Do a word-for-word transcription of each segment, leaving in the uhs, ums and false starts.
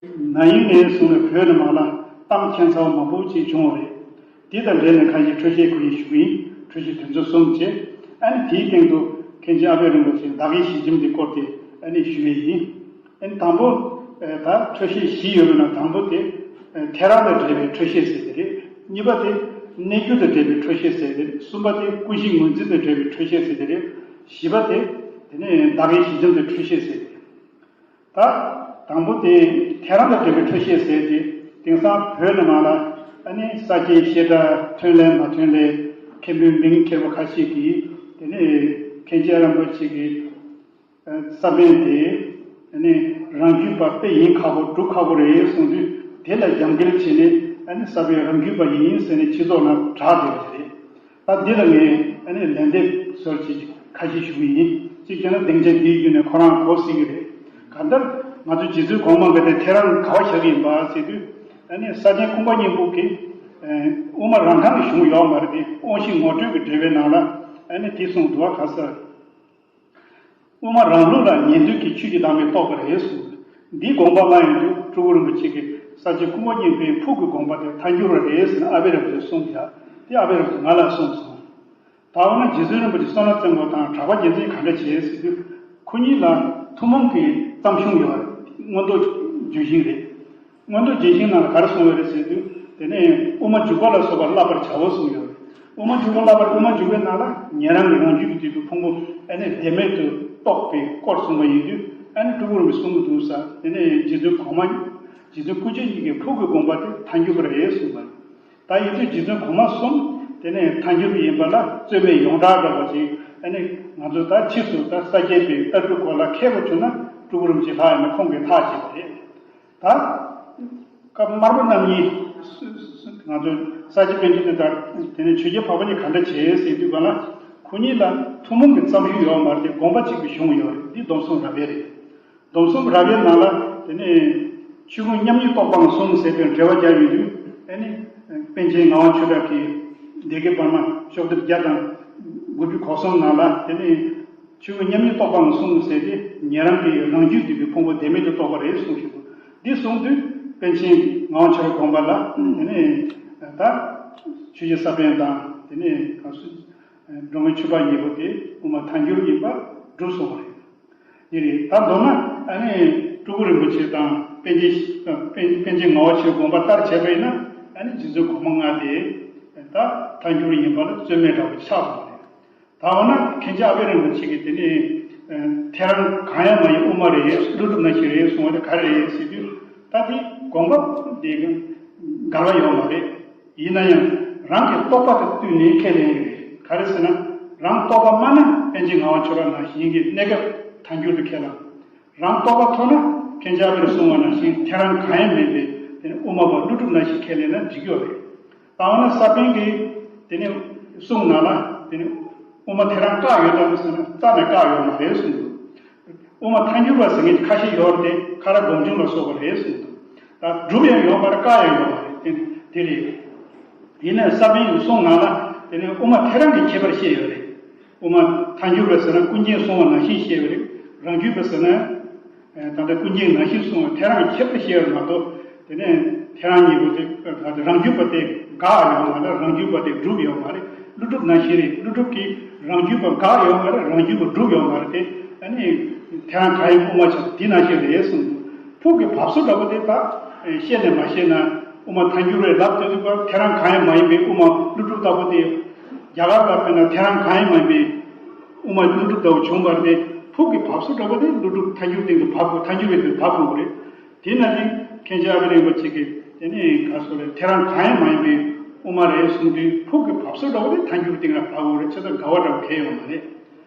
ན་ཡིན་ནས་བཟུང་ནས་བོད་ནང་མ་ལ་གཏམ་ཁྱད་མཚར་མང་པོ་ཅིག་བྱུང་བ་རེད། དེ་དང་འབྲེལ་ནས་ཁ་ཤས་འཕྲོས་བཤད་ཁོ་ཡིས་ཞུ་གི་ཡིན། འཕྲོས་བཤད་དོན་ཚན་གསུམ་བྱས། ཨ་ནི་དེའི་སྟེང་དུ་མཁན་ཆེན་ཨ་པད་རིན་པོ་ཆེ་བདག་གི་ཞལ་ཆེམས་དེ་སྐོར་དེ་ཨ་ནི་ཞུ་ཡས་ཡིན། ཨ་ནི་དང་པོ་ད་འཕྲོས་བཤད་བཞི་ཡོད་པའི་ནང་དང་པོ་དེ་ཐལ་རང་དང་འབྲེལ་བའི་འཕྲོས་བཤད་ཟེར་དེ་རེད། གཉིས་པ་དེ་གནས་འགྱུ་དང་འབྲེལ་བའི་འཕྲོས་བཤད་ཟེར་དེ་རེད། གསུམ་པ་དེ་སྐུ་བཞིའི་ངོས་འཛིན་དང་འབྲེལ་བའི་འཕྲོས་བཤད་ཟེར་དེ་རེད། བཞི་པ་དེ་དེ་ནས་བདག་གི་ཞལ་ཆེམས་དང་འཕྲོས་བཤད་ཟེར་དེ་རེད། ད་དང་པོ་དེ་ཐལ་རང་དང་འབྲེལ་བའི་འཕྲོས་བཤད་ཟེར་ཏེ། དེང་སང་བོད་ནང་ལ་ཨ་ནི་ས་སྐྱའི་བཤད་གྲྭ་ཐོན་ལས་མ་ཐོན་ལས་མཁན་པོའི་མིང་ཁྱེར་བ་ཁ་ཤས་ཀྱིས་དེ་ནས་མཁན་ཆེན་རིན་པོ་ཆེ་གི་ས་པཎ་དེ་ཨ་ནི་རང་རྒྱུད་པ་དཔེ་ཡིན་ཁག་པོ་སྒྲུབ་ཁག་པོ་རེད་གསུངས་དུས། དེ་ལ་རྒྱབ་འགལ་བྱས་ནས་ཨ་ནི་ས་པཎ་རང་རྒྱུད་པ་ཡིན་ཟེར་ནས་སྤྱི་ཚོགས་ནང་གྲགས་བསྡད་པ་རེད། ད་འདི་ལ་ངས་ཨ་ནི་ལན་འདེབས་ཟུར་ཅིག་ཁ་ཤས་ཞུ་གི་ཡིན། གཅིག་བྱས་ན་སྡིངས་ཆ་འདིའི་བརྒྱུད་ནས་ཁོ་རང་གོ་སྲིད་ཀྱི་རེད། གང་ལྟར་ང་ཚོ་རྗེ་བཙུན་གོང་མ་འགའ་དེ་ཐལ་རང་ག་བ་བཞག་གི་ཡིན་པ་ཟེར་དུས། ཨ་ནི་ས་ཆེན་ཀུན་དགའ་སྙིང་པོ་གིས་དབུ་མ་རང་རང་གི་གཞུང་ཡོད་མ་རེད་དེ། དབང་བཞི་ངོ་སྤྲོད་ཀྱི་འགྲེལ་པའི་ནང་ལ་ཨ་ནི་དེ་གསུངས་འདུག་བ། ག་ས། དབུ་མ་རང་ལུགས་ལ་ཉན་ཐོས་ཀྱི་ཆོས་ཀྱི་བདག་མེད་རྟོགས་པ་རེད་གསུངས། འདིའི་དགོངས་པ་མ་ཡིན་དུས་སྤྲུལ་སྐུ་རིན་པོ་ཆེ་གིས་ས་སྐྱ་ཀུན་དགའ་སྙིང་པོའི་ཕུགས་ཀྱི་དགོངས་པ་དེ་ཐལ་འགྱུར་བ་རེད་ཟེར་ནས་ཨ་པད་རིན་པོ་ཆེས་གསུངས་ཀྱང་། དེ་ཨ་པད་རིན་པོ་ཆེས་ང་ལ་གསུངས་སོང་། ད་འོ་ན་རྗེ་བཙུན་རིན་པོ་ཆེ་བསོད་ནམས་བརྩོན་འགྲུས་དང་གྲགས་པ་རྒྱལ་མཚན་ག་འདྲ་བྱས་ཟེར་དུས། ཁོ་གཉིས་ལ་ཐུན་མོང་གི་བརྩམས་གཞུང་ཡོད་རེད། མངོན་རྟོགས་ལྗོན་ཤིང་རེད། མངོན་རྟོགས་ལྗོན་ཤིང་ནང་ལ་ག་རེ་གསུངས་ཡོད་རེད་ཟེར་དུས། དེ་ནས་དབུ་མ་འཇུག་པ་ལ་སོགས་པ་བསླབ་པར་བྱའོ་གསུངས་ཡོད་རེད། དབུ་མ་འཇུག་པ་བསླབ་པར། དབུ་མ་འཇུག་པའི་ནང་ལ་ཉན་རང་གི་རང་རྒྱུད་ཀྱི་སྟེང་དུ་ཕུང་པོ་ཨ་ནི་བདེན་མེད་དུ་རྟོགས་པའི་སྐོར་གསུངས་པ་ཡིན་དུས། ཨ་ནི་སྤྲུལ་སྐུ་རིན་པོ་ཆེས་གསུངས་ཀྱི་འདུག་ས། དེ་ནས་རྗེ་བཙུན་གོང་མ། རྗེ་བཙུན་སྐུ་མཆེད་གཉིས་ཀྱི་ཕུགས་ཀྱི་དགོངས་པ་དེ་ཐལ་འགྱུར་བ་རེད་གསུངས་པ་རེད། ད་ཡིན་དུས་རྗེ་བཙུན་གོང་མ་གསུམ་དེ་ནས་ཐལ་འགྱུར་ཡིན་པ་ལ་རྩོད་མེད་ཡོངས་གྲགས་འདྲ་པོ་ཞིག་ཨ་ནི་ང་ཚོ་ད་ཕྱིས་སུ་ད་ས་སྐྱའི་པའི་ལྟ་གྲུབ་སྐོར་ལ་མཁས་པོ་བྱུང་ན་སྤྲུལ་སྐུ་རིན་པོ་ཆེ་ལྷག་ཡོད་ན་ཁོང་གིས་ཐག་བཅད་པ་རེད། ད་སྐབས་དམར་པོ་རྣམ་གཉིས་ང་ཚོ་ས་སྐྱ་པཎ་ཆེན་དེ་དང་དེ་ནས་ཆོས་རྒྱལ་འཕགས་པ་གཉིས་ག་འདྲ་བྱས་ཟེར་དུས་ག་ལ། ཁོ་གཉིས་ལ་ཐུན་མོང་གི་བརྩམས་གཞི་ཡོད་མ་རེད་དེ། དགོངས་པ་གཅིག་གི་གཞུང་ཡོད་རེད། འདི་སྡོམ་གསུམ་རབ་དབྱེ་རེད། སྡོམ་གསུམ་རབ་དབྱེ་ནང་ལ་དེ་ནས་ཆོས་ཀུན་མཉམ་ཉིད་རྟོགས་པའམ་གསུམ་ཟེར་བའི་འགྲེལ་པ་རྒྱག་ཡོང་དུས། ཨ་ནི་པཎ་ཆེན་ངག་དབང་ཆོས་གྲགས་ཀྱིས་སྡེ་དགེ་བར་མ་ཤོག་ལྡེབ་བརྒྱ་དང་དགུ་བཅུ་གོ་གསུམ་ནང་ལ་དེ་ནས་ཆོས་ཀུན་མཉམ་ཉིད་རྟོགས་པའམ་གསུམ་ཟེར་ཏེ། ཉན་རང་གི་རང་རྒྱུད་འདུས་པའི་ཕུང་པོ་བདེན་མེད་དུ་རྟོགས་པ་རེད་གསུངས་ཤིང་། འདི་གསུངས་དུས་པཎ་ཆེན་ངག་དབང་ཆོས་གྲགས་དགོངས་པ་ལ་དེ་ནས་ད་ཆོས་རྗེ་ས་པཎ་དང་། དེ་ནས་ག་སུ། འགྲོ་མགོན་ཆོས་འཕགས་གཉིས་པོ་དེ་དབུ་མ་ཐལ་འགྱུར་ཡིན་པ་གྲུབ་སོང་བ་རེད། འདི་རེད། ད་མདོར་ན་ཨ་ནི་སྤྲུལ་སྐུ་རིན་པོ་ཆེ་དང་པཎ་ཆེན། པཎ་པཎ་ཆེན་ངག་དབང་ཆོས་གྲགས་དགོངས་པ་ལྟར་བྱས་པ་ཡིན་ན། ཨ་ནི་རྗེ་བཙུན་གོང་མ་ལྔ་དེ་ད་ཐལ་འགྱུར་ཡིན་པ་ལ་རྩོད་མེད་འདྲ་པོ་ཆགས་སོང་བ་རེད། ད་འོ་ན་མཁན་ཆེན་ཨ་པད་རིན་པོ་ཆེ་གིས་དེ་ནས་ཐལ་རང་གང་ཡང་མ་ཡིན་དབུ་མ་རེད། ཀླུ་སྒྲུབ་ནང་བཞིན་རེད་གསུངས་པ་དེ་ག་རེ་རེད་ཟེར་དུས། ད་དེ་དགོངས་པ་དེ་འགལ་བ་ཡོད་མ་རེད། ཡིན་ན་ཡང་རང་གི་རྟོགས་པ་དང་བསྟུན་ནས་ཁས་ལེན་ཡོད་རེད། ག་རེ་ཟེར་ན། རང་རྟོགས་པ་དམར་ན་པཎ་ཆེན་ངག་དབང་ཆོས་གྲགས་ནང་བཞིན་གྱི་གནས་སྐབས་ཐལ་འགྱུར་དུ་ཁས་བླངས། རང་རྟོགས་པ་མཐོ་ན་མཁན་ཆེན་ཨ་པད་གསུངས་པ་ནང་བཞིན་ཐལ་རང་གང་ཡང་མེད་པའི་དེ་ནི་དབུ་མ་པ་ཀླུ་སྒྲུབ་ནང་བཞིན་ཁས་ལེན་ན་འགྲིག་གི་ཡོད་རེད། ད་འོ་ན་ས་པཎ་གྱིས་དེ་ནི་གསུངས་ནང་ལ་དེ་ནི་དབུ་མ་ཐལ་རང་བཀག་ཡོད་དམ་ཟེར་ན་རྩ་ནས་བཀག་ཡོད་མ་རེད་གསུངས་འདུག་དབུ་མ་ཐལ་འགྱུར་བ་ཟེར་མཁན་ཁ་ཤས་ཡོད་རེད་དེ། ཁ་རག་སྒོམ་བྱུང་ལ་སོགས་པ་རེད་གསུངས་འདུག་ད་སྒྲུབ་ཡང་ཡོད་མ་རེད། བཀག་ཡང་ཡོད་མ་རེད། དེ་དེ་རེད། ཡིན་ནའི་ས་པཎ་གྱི་གསུང་ནང་ལ་དེ་ནས་དབུ་མ་ཐལ་རང་གི་ཁྱད་པར་བཤད་ཡོད་རེད། དབུ་མ་ཐལ་འགྱུར་བ་ཟེར་ན་ཀུན་མཁྱེན་གསུང་བ་ནང་བཞིན་བཤད་ཡོད་རེད། རང་རྒྱུད་པ་ཟེར་ན་ད་ལྟ་ཀུན་མཁྱེན་ནང་བཞིན་གསུང་བ། ཐལ་རང་གི་ཁྱད་པར་བཤད་ཡོད་མ་གཏོགས། དེ་ནས་ཐལ་རང་གཉིས་པོ་དེ་རང་རྒྱུད་པ་དེ་འགག་ཡོད་མ་རེད། རང་རྒྱུད་པ་དེ་སྒྲུབ་ཡོད་མ་རེད། ཀླུ་སྒྲུབ་ནང་བཞིན་རེད། ཀླུ་སྒྲུབ་ཀྱིས་རང་རྒྱུད་པ་འགག་ཡོད་མ་རེད། རང་རྒྱུད་པ་སྒྲུབ་ཡོད་མ་རེད་དེ། ཨ་ནི་ཐལ་རང་གང་ཡིན་དབུ་མ་ཆགས་འདི་ནང་བཞིན་རེད་གསུངས་འདུག་ཕུགས་ཀྱི་བབས་སོ་འདྲ་པོ་དེ་དག་བཤད་ནས་མ་བཤད་ན། དབུ་མ་ཐལ་འགྱུར་བའི་ལབ་དེ་དུས་ཐལ་རང་གང་ཡང་མ་ཡིན་པའི་དབུ་མ་ཀླུ་སྒྲུབ་ལྟ་བུ་དེ། རྒྱ་གར་ལ་དཔེར་ན་ཐལ་རང་གང་ཡང་མ་ཡིན་པའི་དབུ་མ་ཀླུ་སྒྲུབ་ལྟ་བུ་བྱུང་བ་རེད་དེ། ཕུགས་ཀྱི་བབས་སོ་འདྲ་པོ་དེ་ཀླུ་སྒྲུབ་ཐལ་འགྱུར་སྟེང་དུ་བབས་དགོས། ཐལ་འགྱུར་བའི་སྟེང་དུ་བབས་དགོས་པ་རེད། དེ་ནང་བཞིན་མཁན་ཆེན་ཨ་པད་རིན་པོ་ཆེ་གིས་དེ་ནས་ག་སོ་རེད། ཐལ་རང་གང་ཡང་མ་ཡིན་པའི་དབུ་མ་རེད་གསུངས་དུས་ཕུགས་ཀྱི་བབས་སོ་འདྲ་པོ་དེ་ཐལ་འགྱུར་སྟེང་ལ་བབས་དགོས་པ་རེད། ཆེ་ད་འགལ་བ་འདྲ་པོ་གང་ཡང་ཡོད་མ་རེད།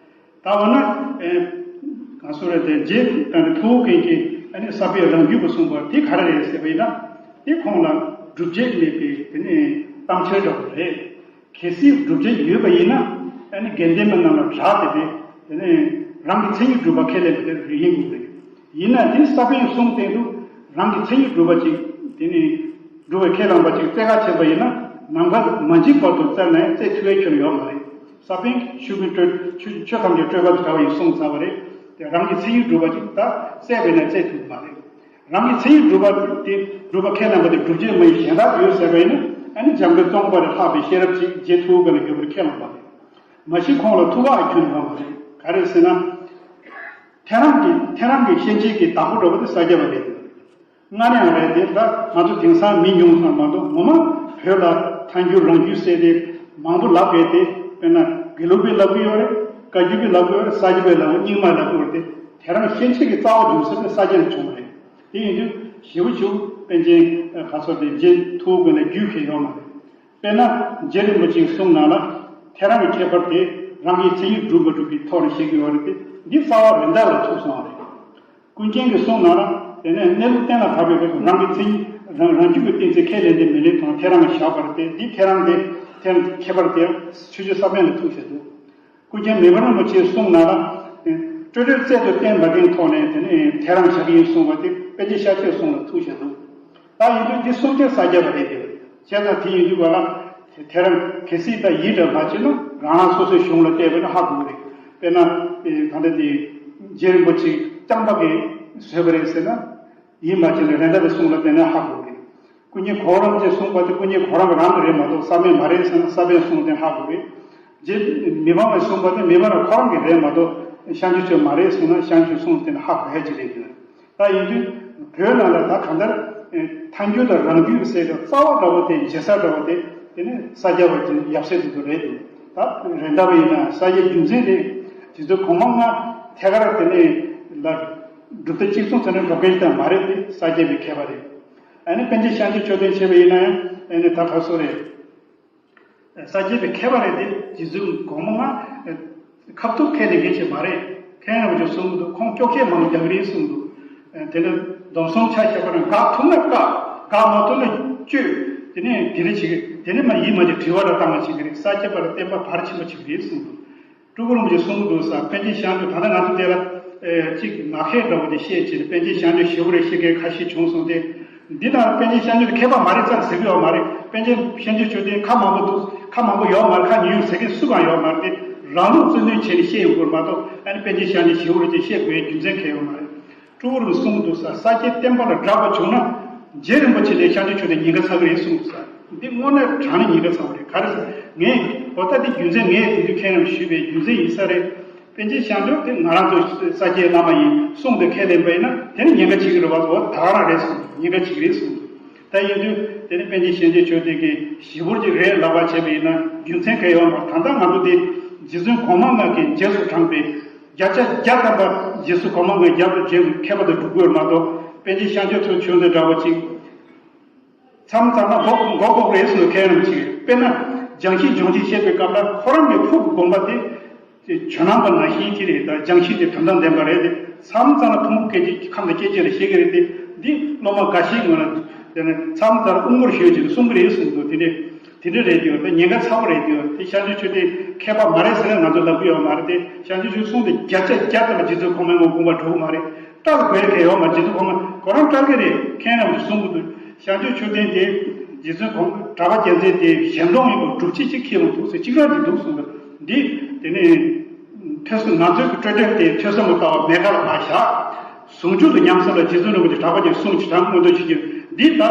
ད་འོ་ན། ཨེ། ག་སོ་རེད་དེ། རྗེ་དང་ནི་ཕུ་བོ་ཀུན་གྱིས་ཨ་ནི་ས་པཎ་རང་རྒྱུད་པ་གསུངས་པ་དེ་ག་རེ་རེད་ཟེར་བ་ཡིན་ན། དེ་ཁོང་ལ་སྒྲུབ་བྱེད་མེད་པའི་དེ་ནི་གཏམ་འཆལ་འདྲ་པོ་རེད། གལ་སྲིད་སྒྲུབ་བྱེད་ཡོད་པ་ཡིན་ན། ཨ་ནི་དགེ་འདུན་པ་རྣམས་ལ་བསྒྲགས་ཏེ་དེ་དེ་ནི་རང་གི་མཚན་ཉིད་སྒྲུབ་པ་ཁས་ལེན་པ་དེ་ཡིན་དགོས་པ་རེད། ཡིན་ན་དེ་ས་པཎ་གསུང་སྟེང་དུ་རང་གི་མཚན་ཉིད་སྒྲུབ་པ་ཅིག་དེ་ནི་སྒྲུབ་པའི་ཁས་བླངས་པ་ཅིག་བཙལ་ག་བྱས་པ་ཡིན་ན། ནམ་མཁའ་མ་འཇིག་བར་དུ་བཙལ་ན་ཡང་བཙལ་ཐུབ་པའི་ཁྱོན་ཡོད་མ་རེད། ས་པཎ་གྱིས་ཆོས་ཀུན་སྤྲོས། ཆོས་ཆོས་ཐམས་ཅད་སྤྲོས་པ་དང་བྲལ་བ་ཡིན་གསུངས་ཚར་བ་རེད། དེ་རང་གི་མཚན་ཉིད་སྒྲུབ་པ་ཅིག་ད་བཙལ་བས་ན་བཙལ་ཐུབ་མ་རེད། རང་གི་མཚན་ཉིད་སྒྲུབ་པ་དེ་སྒྲུབ་པ་ཁས་ལེན་པ་དེ་སྒྲུབ་བྱེད་མ་ཡིན་གཞན་དག་ཡོད་ཟེར་བ་ཡིན་ན། ཨ་ནི་འཇམ་མགོན་ཙོང་ཁ་པ་ལས་ལྷག་པའི་ཤེས་རབ་ཅིག་རྗེ་ཐུ་བོ་ག་ལ་ཡོད་པར་ཁས་བླངས་པ་རེད། མ་གཞི་ཁོང་ལ་ཐུགས་ཁག་ཁྱོན་ཡོད་མ་རེད། ག་རེ་ཟེར་ན། ཐེ་རང་གི་ཐེ་རང་གི་ཤན་འབྱེད་ཀྱི་བདག་པོ་འདྲ་པོ་དེ་ས་སྐྱ་པ་རེད། སྔར་ཡང་རེད་དེ། ད་ང་ཚོ་དེང་སང་མི་ཉུང་ཙམ་མ་གཏོགས་ངོ་མ་བོད་ལ་ཐལ་འགྱུར་རང་རྒྱུད་ཟེར་ཏེ་མང་པོ་ལབ་བསྡད་དེ། དཔེར་ན་དགེ་ལུགས་པས་ལབ་ཀྱི་ཡོད་རེད། བཀའ་བརྒྱུད་པས་ལབ་ཀྱི་ཡོད་རེད། ས་སྐྱ་པས་ལབ་ཀྱི། རྙིང་མས་ལབ་ཀྱི་ཡོད་རེད་དེ། དེ་རང་ཤན་འབྱེད་ཀྱི་རྩ་བ་རྒྱུ་མཚན་དེ་ས་སྐྱ་ནས་བྱུང་བ་རེད། དེ་ཡིན་དུས་ཞེ་པོ་ཅིག་པཎ་ཆེན་ག་ཚོད་དེ་རྗེ་ཐུ་བོ་ཀུན་ལ་རྒྱུས་ཁེལ་ཡོད་མ་རེད། དཔེར་ན་རྗེ་རིན་པོ་ཆེའི་གསུང་ནང་ལ་ཐེ་རང་གི་ཁྱད་པར་དེ་རང་གི་མཚན་ཉིད་སྒྲུབ་མ་སྒྲུབ་ཀྱི་ཐོག་ནས་བཤད་ཀྱི་ཡོད་རེད་དེ། འདི་རྩ་བ་རེད་མདའ་ལ་ཐུག་སོང་བ་རེད། ཀུན་མཁྱེན་གྱི་གསུང་ནང་ལ་དེ་ནས་གནས་ལུགས་གཏན་ལ་ཕབ་པའི་སྐབས་སུ་རང་གི་མཚན་ཉིད་རང་རང་རྒྱུད་ཀྱི་གཏན་ཚིགས་ཁས་ལེན་ཏེ་མི་ལེན་ཐོག་ཐེ་རང་བཞག་པ་རེད་དེ། འདི་ཐེ་རང་དེ་ཐེ་རང་ཁྱད་པར་དེ་ཆོས་བརྒྱུད་ས་པཎ་ལ་ཐུག་བཞག་འདུག་ཀུན་མཁྱེན་མི་ཕམ་རིན་པོ་ཆེའི་གསུང་ནང་ལ། སྤྲོས་བྲལ་རྩལ་དུ་བརྟེན་མ་བརྟེན་ཐོག་ནས་དེ་ནས་ཐེ་རང་བཞག་གི་ཡིན་གསུངས་པ་དེ་པཎ་ཆེན་ཤཱཀྱའི་གསུང་ལ་ཐུག་བཞག་འདུག་ད་ཡིན་དུས་འདི་གསུང་ཆོས་ས་སྐྱ་པ་རེད་དེ། བྱས་ཙང་དེ་ཡིན་དུས་ག་ལ་དེ་ཐེ་རང་གལ་སྲིད་ད་ཡིན་འདྲ་མ་བྱས་ན་རང་རང་སོ་སོའི་གཞུང་ལ་བལྟས་པ་ན་ཧ་གོ་གི་རེད། དཔེར་ན་ད་ལྟ་དེ་རྗེ་རིན་པོ་ཆེ་རྐྱང་པ་གིས་བཟོས་པ་རེད་ཟེར་ན། ཡིན་པ་ཅིག་ལ་རེད་མདའ་གི་གསུང་ལ་བལྟས་ན་ཧ་གོ་གི། ཀུན་མཁྱེན་གོ་རམས་ཀྱིས་གསུངས་པ་དེ་ཀུན་མཁྱེན་གོ་རམས་རང་གི་རེད་མ་གཏོགས་ས་པཎ་མ་རེད་ཟེར་ན་ས་པཎ་གསུང་དེ་ཧ་གོ་གི། རྗེ་མི་ཕམ་པས་གསུངས་པ་དེ་མི་ཕམ་པ་ཁོ་རང་གི་རེད་མ་གཏོགས་ཤཱཀྱའི་ཆོས་མ་རེད་གསུངས་ན་ཤཱཀྱའི་གསུང་དེ་ཧ་གོ་ཡ་ཅིག་རེད་འདུག་ད་ཡིན་དུས་བོད་ནང་ལ་ད་གང་ལྟར་ཐལ་འགྱུར་དང་རང་རྒྱུད་ཟེར་ཏེ་རྩ་བ་འདྲ་བོ་དེ་འབྱེད་ས་འདྲ་བོ་དེ་དེ་ནི་ས་སྐྱ་པ་ཅིག་ཡབ་སྲས་དེ་ཚོ་རེད་འདུག་ད་རེད་མདའ་བ་ཡིན་ན་ས་སྐྱའི་རྒྱུ་མཚན་དེ་རྗེ་བཙུན་གོང་མ་ལྔ་ཐད་ཀར་དེ་ནས་ལ་གྲུབ་མཐའ་གཅིག་མཚུངས་ཟེར་ན་འགྲོ་མཁན་ཞིག་ད་མ་རེད་དེ། ས་སྐྱ་པའི་མཁས་པ་རེད། ཨ་ནི་པཎ་ཆེན་ཤཱཀྱའི་མཆོག་ལྡན་བྱས་པ་ཡིན་ན་ཡང་ཨ་ནི་ད་ག་སོ་རེད། ས་སྐྱ་པའི་མཁས་པ་རེད་དེ། རྗེ་བཙུན་གོང་མ་ལྔ་ཁ་ཐུག་ཁས་ལེན་མཁན་ཞིག་མ་རེད། མཁན་རིན་པོ་ཆེས་གསུངས་འདུག་ཁོང་སྐྱོ་སྐད་མང་པོ་རྒྱག་གི་རེད་གསུངས་འདུག་དེ་ནས་སྡོམ་གསུམ་ཆ་བཞག་པ་ན་དགག་ཐུབ་ན་བཀག་དགག་མ་ཐུབ་ན་གཅོད། དེ་ནས་དེ་འདྲ་བྱེད་ཀྱི། དེ་ནས་མ་ཡིན་མ་ཅིག་དྲི་བ་ལ་བཏང་བ་བྱེད་ཀྱི་རེད། ས་སྐྱ་པ་ལ་བསྟན་པ་བར་ཕྱིན་པ་བྱེད་ཀྱི་རེད་གསུངས་འདུག་སྤྲུལ་སྐུ་རིན་པོ་ཆེས་གསུངས་འདུག་ས། པཎ་ཆེན་ཤཱཀྱ་ད་ལྟ་ང་ཚོ་འདི་ལ་ཨེ་གཅིག་ངག་འཁྱལ་འདྲ་བོ་དེ་བཤད་བྱས་ནས་པཎ་ཆེན་ཤཱཀྱ་ཞེ་པོ་རེད་བཤད་མཁན་ཁ་ཤས་བྱུང་སོང་སྟེ། འདི་དང་པཎ་ཆེན་ཤཱཀྱ་དེ་མཁས་པ་མ་རེད་ཙང་ཟེར་གི་ཡོད་མ་རེད། པཎ་ཆེན་ཤཱཀྱའི་ཆོས་དེ་ཁ་མང་པོ་འདུག་ཁ་མང་པོ་ཡོད་མ་རེད། ཁ་ཉུང་ཉུང་ཟེར་མཁན་སུ་གང་ཡོད་མ་རེད་དེ། རང་ལུགས་རྩོད་ནུས་བྱས་ནས་བཤད་ཡོང་དགོས་མ་གཏོགས་ཨ་ནི་པཎ་ཆེན་ཤཱཀྱ་ཞེ་པོ་རེད་ཅེས་བཤད་དགོས་ཡའི་རྒྱུ་མཚན་གང་ཡང་ཡོད་མ་རེད། སྤྲུལ་སྐུ་རིན་པོ་ཆེས་གསུངས་འདུག་ས། ས་སྐྱའི་བསྟན་པ་ལ་དགག་པ་བྱུང་ན་རྗེ་རིན་པོ་ཆེ་ལས་ཤཱཀྱའི་ཆོས་དེ་ཉེན་ཁ་ཚ་གི་རེད་གསུངས་འདུག་ས། འདི་དངོས་གནས་དྲང་གནས་ཉེན་ཁ་ཚ་བ་རེད། ག་རེ་ཟེར་ངས་འོ་ད་འདི་རྒྱུ་མཚན་ངས་དེ་དུས་མཁན་རྣམས་ཞུས་པའི་རྒྱུ་མཚན་ཡིན་ས་རེད། པཎ་ཆེན་ཤཱཀྱ་དེ་ང་རང་ཚོ་ས་སྐྱའི་བླ་མ་ཡིན་གསུངས་ཏེ་ཁས་ལེན་པ་ཡིན་ན་དེ་ནི་ཉེན་ཁ་ཆེ་གི་རེད་བ། འོ་ད་ག་རང་རེད་གསུངས་འདུག་ཉེན་ཁ་ཆེ་གི་རེད་གསུངས་འདུག་ད་ཡིན་དུས་དེ་ནི་པཎ་ཆེན་ཤཱཀྱའི་ཆོས་དེ་གི་ཞེ་པོ་ཅིག་རེད་ལབ་པ་བྱས་པ་ཡིན་ན་རྒྱུ་མཚན་གང་ཡང་ཡོད་མ་རེད། ད་ལྟ་ང་ཚོ་དེ་རྗེ་བཙུན་གོང་མ་ལྔ་གིས་རྗེས་སུ་འབྲངས་པའི་བརྒྱ་ཆ་བརྒྱ་ཐམ་པ་རྗེ་བཙུན་གོང་མ་ལྔའི་རྒྱབ་ཏུ་བྱོན་པའི་མཁས་པ་དང་སྒྲུབ་དགོས་མ་གཏོགས་པཎ་ཆེན་ཤཱཀྱ་ཐུབ་མཆོག་འདི་འདྲ་བ་ཅིག་མཚམས་མཚམས་ན་མགོ་མགོ་འགོག་རེད་ཟེར་མཁན་རྣམས་ཅིག་དཔེར་ན་སྦྱང་གཞི་སྦྱོང་བྱེད་བཤད་པའི་སྐབས་ལ་ཁོ་རང་གི་ཕུགས་ཀྱི་དགོངས་པ་དེ་ཇོ་ནང་པ་ནང་བཞིན་གྱི་རེད། ད་སྦྱང་གཞི་དེ་དོན་དམ་བདེན་པ་རེད་དེ། མཚམས་མཚམས་ལ་ཕུང་པོ་སྐད་ཅིག་ཁམས་དང་སྐྱེ་མཆེད་ལ་བཤད་ཀྱི་རེད་དེ། འདི་སློབ་མ་འགའ་ཤས་ངོས་ལ་དེ་ནས་མཚམས་མཚམས་ལ་དབུ་མགོར་ཞོན་ཅིག་གསུང་གི་རེད་གསུངས་འདུག་དེ་འདྲས་དེ་འདྲས་རེད་དེ། ད་ཉེན་ཁ་ཚ་བོ་རེད་དེ། དེ་ཤཱཀྱའི་ཆོས་དེ་མཁས་པ་མ་རེད་ཟེར་ན་ང་ཚོ་ལབ་ཀྱི་ཡོད་མ་རེད་དེ། ཤཱཀྱའི་ཆོས་གསུང་དེ་བརྒྱ་ཆ་བརྒྱ་ལྟར་རྗེ་བཙུན་གོང་མའི་ངོ་དགོངས་པ་འགྲོ་གི་མ་རེད། བཀྲལ་དགོས་མཁན་ཡོད་མ་རེད། རྗེ་བཙུན་གོང་མ་ཁོ་རང་བཀྲལ་གི་རེད། མཁན་རྣམས་ཀྱིས་གསུང་གི་འདུག་ཤཱཀྱའི་ཆོས་ལྡན་དེ་རྗེ་བཙུན་གོང་གྲགས་པ་རྒྱལ་མཚན་དེ་ཞལ་འདོན་ཡིན་པའི་སྒྲུབ་བྱེད་ཅིག་ཁྱེར་ཡོང་འདུག་ཟེར་གཅིག་རང་གིས་འདུག་གསུངས་པ་འདི། དེ་ནས་ཐོས་བསམ་ང་ཚོའི་གི་སྤྲོས་བྲལ་དེ་ཐོས་བསམ་ལ་ལྟ་བ་མེད་ཀ་ལ་མ་བཞག་ཟུང་འཇུག་ཏུ་ཉམས་སུ་ལ་རྗེ་བཙུན་རིན་པོ་ཆེ་གྲགས་པ་ཅན་གསུང་ཅི་དྲང་མངོན་མཐོ་ཆེ་རྒྱུ་འདི་ལྟ།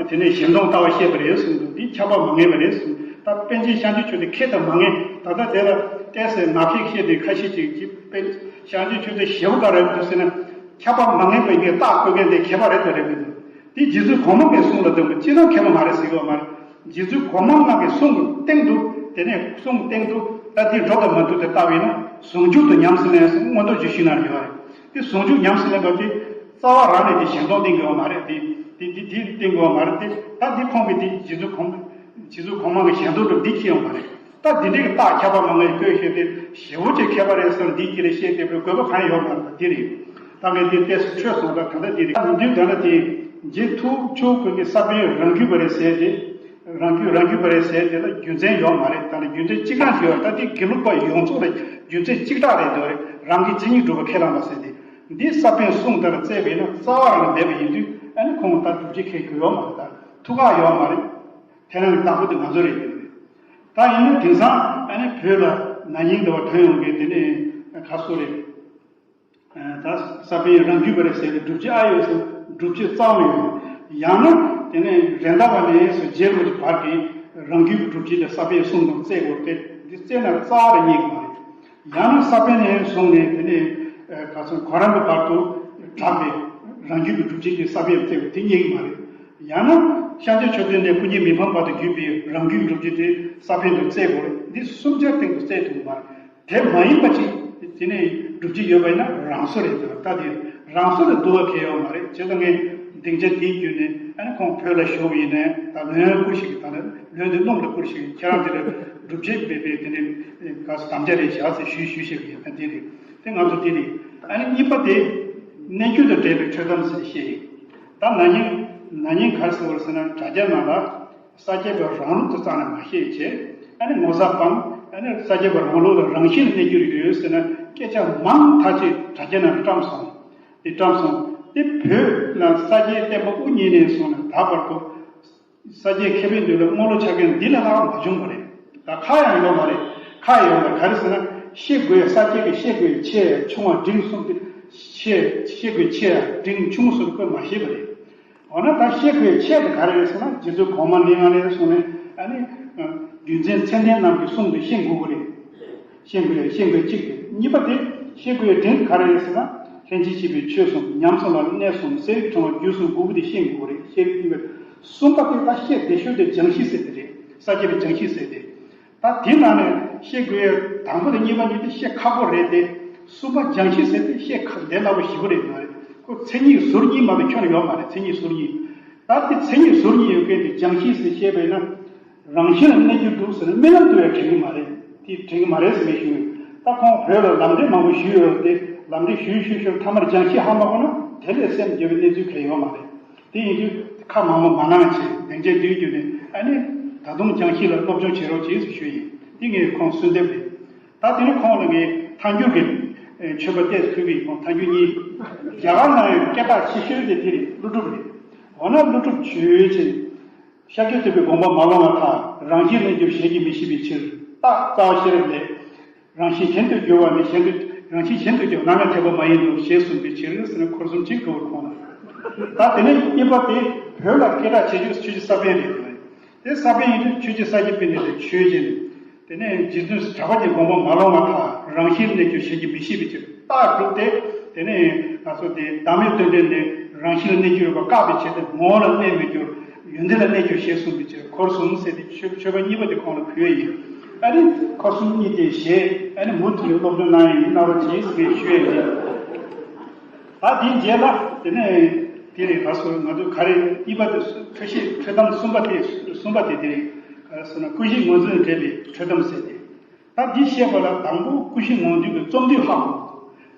དེ་ནས་ཞལ་འདོན་ལྟ་བ་བཤད་པ་རེད་གསུངས་འདུག་འདི་ཁྱབ་པ་མ་ངེས་པ་རེད་གསུངས་འདུག་ད་པཎ་ཆེན་ཤཱཀྱའི་ཆོས་དེ་ཁེགས་དང་མ་ངེས། ད་ལྟ་དེ་ལ་ཏོག་ཙམ་ངག་ཕྱིས་བཤད་དེ་ཁ་ཤས་ཅིག་ཅིག་པཎ་ཤཱཀྱའི་ཆོས་དེ་ཞེ་པོ་ག་རེ་འདུག་ཟེར་ན། ཁྱབ་པ་མ་ངེས་པའི་གི་རྟགས་བཀོད་མཁན་དེ་མཁས་པ་རེད་དང་རེད་མི་འདུག་འདི་རྗེ་བཙུན་གོང་མ་གི་གསུང་ལ་འདོན་པ་ཅི་ལ་མཁས་པ་མ་རེད་ཟེར་གི་ཡོད་མ་རེད། རྗེ་བཙུན་གོང་མ་ལྔ་གི་གསུང་གི་སྟེང་དུ་དེ་ནས་གསུང་སྟེང་དུ་ད་འདི་འགྲོ་དང་མ་འདུག་དེ་ལྟ་བས་ན་ཟུང་འཇུག་ཏུ་ཉམས་སུ་ལེན་ཟེར་མངོན་རྟོགས་རྒྱུད་བཞི་ནང་ཡོད་རེད། དེ་ཟུང་འཇུག་ཉམས་སུ་ལེན་པ་དེ་རྩ་བ་རང་ནས་དེ་ཞལ་འདོན་བསྟན་གི་ཡོད་མ་རེད། དེ་དེ་དེ་དེ་བསྟན་གི་ཡོད་མ་རེད། དེ་ད་འདི་ཁོང་གིས་དེ་རྗེ་བཙུན་གོང་རྗེ་བཙུན་གོང་མ་གི་ཞལ་འདོན་དུ་འདི་ཁྱེར་ཡོང་བ་རེད། ད་འདི་འདྲའི་རྟགས་ཁྱབ་པ་མ་ངེས་བཀོད་བཞག་སྟེ་ཞེ་པོ་ཅིག་མཁས་པ་རེད་ཟེར་འདི་ཀྱི་རེད་བཤད་བསྡད་པའི་དགོས་པ་གང་ཡང་ཡོད་མ་རེད། འདི་རེད། ད་ངས་འདི་ཏོག་ཙམ་འཕྲོས་སོང་། ད་ད་ལྟ་འདི་རེད། ད་མི་འདུག་ད་ལྟ་དེ་རྗེ་ཐུགས་ཆོས་ཀུན་གྱི་ས་པཎ་རང་རྒྱུད་པ་རེད་ཟེར་ཏེ། རང་རྒྱུད་རང་རྒྱུད་པ་རེད་ཟེར་དེ་ལ་རྒྱུ་མཚན་ཡོད་མ་རེད། ད་ལྟ་རྒྱུ་མཚན་གཅིག་རང་ཞིག་ཡོད། ད་འདི་དགེ་ལུགས་པ་ཡོངས་རྫོགས་ལ་རྒྱུ་མཚན་གཅིག་ཐག་རེད་འདུག་རེད། རང་གི་མཚན་ཉིད་སྒྲུབ་པ་ཁས་བླངས་པ་ཟེར་ཏེ། འདི་ས་པཎ་གསུང་ལྟར་བཙལ་བས་ན་རྩ་བ་རང་ལ་མེད་པ་ཡིན་དུས་ཨ་ནི་ཁོང་ད་སྒྲུབ་བྱེད་ཁས་ཁྱོན་ཡོད་མ་རེད། ད་ཐུགས་ཁག་ཡོད་མ་རེད། དེ་རང་གི་བདག་པོ་དེ་ང་ཚོ་རེད་ཡོད་རེད། ད་ཡིན་ན་དེང་སང་ཨ་ནི་བོད་ལ་ན་ནིང་འདྲ་བ་ཐོན་ཡོང་གི་དེ་ནས་ཁ་སོ་རེད། ད་ས་པཎ་རང་རྒྱུད་པ་རེད་ཟེར་ཏེ་སྒྲུབ་བྱེད་ཨ་ཡོད་ཟེར། སྒྲུབ་བྱེད་རྩ་བ་ཡོད། ཡང་ན་དེ་ནས་རེད་མདའ་བ་ནས་སུ་རྗེ་རིན་པོ་ཆེ་བར་གྱི་རང་རྒྱུད་ཀྱི་སྒྲུབ་བྱེད་དེ་ས་པཎ་གསུམ་དང་བརྩེ་དགོས་ཏེ། འདི་བརྩེ་ན་རྩ་བ་རེ་རྙེད་ཀྱི་མ་རེད། ཡང་ན་ས་པཎ་ནས་བཟུང་ནས་དེ་ནས་ག་ཚོད་ཁོ་རང་གི་བར་དུ་གྲགས་པའི་རང་རྒྱུད་ཀྱི་སྒྲུབ་བྱེད་ཀྱི་ས་པཎ་བརྩེ་བ་དེ་རྙེད་ཀྱི་མ་རེད། ཡང་ན་ཤཱཀྱ་མཆོག་ལྡན་ནས་ཀུན་མཁྱེན་མི་ཕམ་བར་དུ་བརྒྱུད་པའི་རང་རྒྱུད་སྒྲུབ་བྱེད་དེ་ས་པཎ་དུ་བརྩེ་དགོས་རེད། འདི་གསུམ་ཆར་སྟེང་དུ་བརྩེ་ཐུབ་མ་རེད། དེ་མ་ཡིན་པ་ཅིག་དེ་ནས་སྒྲུབ་བྱེད་ཡོད་པ་ཡིན་ན་རང་བཟོ་རེད་ཟེར་བ། ད་དེ་རང་བཟོ་ལ་འདུ་བ་གལ་ཡོད་མ་རེད། བྱས་ཙང་ངས་སྡིངས་ཆ་དེའི་བརྒྱུད་ནས་ཨ་ནི་ཁོང་བོད་ལ་བཞུགས་པ་ཡིན་ནའི་ད་ལོན་བསྐུར་ཞིག་གིས། ད་ལོན་དེ་སྣུམ་ལ་བསྐུར་ཞིག་གིས། ཁྱེད་རང་དེ་ལ་སྒྲུབ་བྱེད་མེད་པའི་དེ་ནས་ག་ས་དམ་བཅའ་རེ་བཞག་ཟེར་ཞུས་ཞུས་ཞིག་ཡིན། ད་དེ་རེད། དེ་ང་ཚོ་དེ་རེད། ཨ་ནི་གཉིས་པ་དེ་རྣལ་འབྱོར་དང་འབྲེལ་བའི་ཆོས་གཏམ་ཟེར་བཤད་ཡིན། ད་ན་ནིང་ན་ནིང་ག་རེ་ཟེར་བ་རེད་ཟེར་ན། དྲ་རྒྱ་ནང་ལ་ས་སྐྱ་པའི་རང་ལུགས་དེ་རྩ་ནས་མ་བཤད་བྱས། ཨ་ནི་ངོ་ཚ་སྤངས། ཨ་ནི་ས་སྐྱ་པའི་རང་ལུགས་ལ་རང་བཞིན་གནས་གྱུར་ཡོད་ཟེར་ན་སྐད་ཆ་མང་ཐག་ཆོད་དྲ་རྒྱ་ནང་ལ་བཀྲམ་སོང་། དེ་བཀྲམ་སོང་། དེ་བོད་ལ་ས་སྐྱའི་བསྟན་པ་དབུ་བརྙེས་ནས་བཟུང་ནས་ད་བར་དུ་ས་སྐྱའི་མཁས་པའི་མདུན་ལ་དམུ་ལོག་ཆགས་མཁན་འདི་ལས་ལྷག་མ་བྱུང་བ་རེད། ད་ཁག་ཡང་ཡོད་མ་རེད། ཁག་ཡོད་མ་རེད། ག་རེ་ཟེར་ན་ཤེས་དགོས། ས་སྐྱ་པས་ཤེས་དགོས་ཆེ་ཆུང་བ་འབྲིང་གསུམ་དེ། ཤེས་ཤེས་དགོས་ཆེ་འབྲིང་ཆུང་གསུམ་ཁོས་མ་ཤེས་པ་རེད། འོ་ན་ད་ཤེས་དགོས་ཆེ་དེ་ག་རེ་རེད་ཟེར་ན། རྗེ་བཙུན་གོང་མ་ནས་ང་ནས་སོང་ནས་ཨ་ནི་རྒྱུ་མཚན་ཚད་ལྡན་རྣམས་ཀྱི་གསུང་དུ་ཤེས་དགོས་ཀྱི་རེད། ཤེས་དགོས་ཤེས་དགོས་གཅིག་རེད། གཉིས་པ་དེ་ཤེས་དགོས་འབྲིང་ག་རེ་རེད་ཟེར་ན། ལྷན་ཅིག་སྐྱེས་པའི་ཆོས་གསུམ། ཉམས་སུ་བླང་བའི་གནས་གསུམ། གསེར་གྱི་ཕྲེང་བ་རྒྱུད་གསུམ་དགུ་པོ་དེ་ཤེས་དགོས་ཀྱི་རེད། ཤེས་དགོས་ཀྱི་རེད། གསུམ་པ་དེ་ད་ཤེས་བདེ་ཤོས་དེ་སྦྱང་གཞི་ཟེར་དེ་རེད། ས་སྐྱ་པའི་སྦྱང་གཞི་ཟེར་དེ། ད་དེ་ནང་ནས་ཤེས་དགོས་ཡ་དང་པོ་དང་གཉིས་པ་གཉིས་དེ་ཤེས་ཁག་པོ་རེད་དེ། གསུམ་པ་སྦྱང་གཞི་ཟེར་དེ་ཤེས་ཁག་བདེ་སླ་པོ་ཞེ་པོ་རེད་མ་རེད། ཁོ་མཚན་ཉིད་ཟུར་གཉིས་མ་གཏོགས་ཁྱོན་ནས་ཡོད་མ་རེད། མཚན་ཉིད་ཟུར་གཉིས། ད་དེ་མཚན་ཉིད་ཟུར་གཉིས་ཡོད་མཁན་དེ་སྦྱང་གཞི་ཟེར་བཤད་པ་ཡིན་ན། རང་བཞིན་ལ་གནས་རྒྱུ་འདུག་ཟེར་ན་རྨི་ལམ་དུ་ཡང་དྲན་གྱི་མ་རེད། དེ་དྲན་གྱི་མ་རེད་ཟེར་ངས་ཞུ་ཡོད། ད་ཁོང་བོད་ལ་ལམ་འབྲས་མང་པོ་ཞུས་ཡོད་དེ། ལམ་འབྲས་ཞུས་ཞུས་ཞུས་མཐའ་མར་སྦྱང་གཞི་ཧ་མ་གོ་ན་དེ་ལས་སེམས་བདེ་བའི་གནས་ཚུལ་གང་ཡང་ཡོད་མ་རེད། དེ་ཡིན་དུས་ཁ་མང་པོ་མ་གནང་བྱས་སྡིངས་ཆའི་མདུན་བརྒྱུད་ནས་ཨ་ནི་ད་དུང་སྦྱང་གཞི་ལ་སློབ་སྦྱོང་བྱེད་རོགས་གྱིས་ཟེར་ཞུས་ཡིན། དེ་ངས་ཁོང་གསོལ་འདེབས་རེད། ད་དེ་ནི་ཁོང་ལ་ངས་ཐལ་འགྱུར་གྱི་མཆོད་པ་བལྟས་ཕུལ་གྱི་ཡིན། ཁོང་ཐལ་འགྱུར་གཉིས། རྒྱ་གར་ནང་ཡང་སྐད་གྲགས་ཆེ་ཤོས་དེ་དེ་རེད། ཀླུ་སྒྲུབ་རེད། འོ་ན་ཀླུ་སྒྲུབ་ཆོས་ཅན། ཤཱཀྱ་ཐུབ་པའི་དགོངས་པ་མ་ལོངས་པར་ཐལ། རང་བཞིན་གནས་གྱུར་གཞན་གྱིས་མི་ཤེས་པའི་ཕྱིར། རྟགས་རྩ་བ་ཤེས་རབ་ལས། རང་བཞིན་གཞན་དུ་འགྱུར་བ་ནི་གཞན་དུ། རང་བཞིན་གཞན་དུ་འགྱུར་བ་ནམ་ཡང་དད་པ་མ་ཡིན་ནོ་ཞེས་གསུངས་པའི་ཕྱིར་ཟེར་ནས་འཁོར་གསུམ་གཅིག་གྲུབ་པར་ཁོང་ལ། ད་དེ་ནས་གཉིས་པ་དེ་བོད་ལ་སྐད་གྲགས་ཆེ་ཤོས་ཆོས་རྗེ་ས་པཎ་རེད། དེ་ས་པཎ་ཡིན་དུས་ཆོས་རྗེ་ས་སྐྱ་པཎྜི་ཏ་ཆོས་ཅན། དེ་ནས་རྗེ་བཙུན་གྲགས་པ་ཅན་དགོངས་པ་མ་ལོངས་པར་ཐལ། རང་བཞིན་གནས་གྱུར་གཞན་གྱིས་མི་ཤེས་པའི་ཕྱིར། རྟགས་གྲུབ་སྟེ། དེ་ནས་ང་ཚོ་དེ་བདག་མེད་རྟོགས་འགྲེལ་ནས་རང་བཞིན་ལ་གནས་གྱུར་པ་བཀག་པའི་ཆེད་དུ་ངོ་བོ་ལ་གནས་མི་འགྱུར། ཡོན་ཏན་ལ་གནས་གྱུར་ཞེས་གསུངས་པའི་ཕྱིར། འཁོར་གསུམ་ཟེར་ཏེ་མཆོད་མཆོད་པ་གཉིས་པ་དེ་ཁོང་ལ་ཕུལ་ཡིན། ཨ་ནི་འཁོར་གསུམ་གཉིས་དེ་བཞེས། ཨ་ནི་མུ་མཐུད་ནས་སློབ་སྦྱོང་གནང་ཡིན། གནང་རོགས་གྱིས་ཟེར་ཞུ་ཡ་ཡིན། ད་དེའི་རྗེས་ལ་དེ་ནས་དེ་ནས་ག་སོ་ང་ཚོ་ག་རེ་གཉིས་པ་དེ་སུ་འཁྲུལ་ཤེས་འཁྲུལ་གཏམ་གསུམ་པ་དེ་གསུམ་པ་དེ་དེ་རེད། ག་རེ་ཟེར་ན་ཀུན་གཞི་ངོས་འཛིན་འབྲེལ་བའི་འཁྲུལ་གཏམ་ཟེར་ཏེ། ད་འདི་བཤད་པ་ལ་དང་པོ་ཀུན་གཞི་ངོས་འཛིན་གྱི་རྩོམ་དུས་ཧ་གོ་འདུག་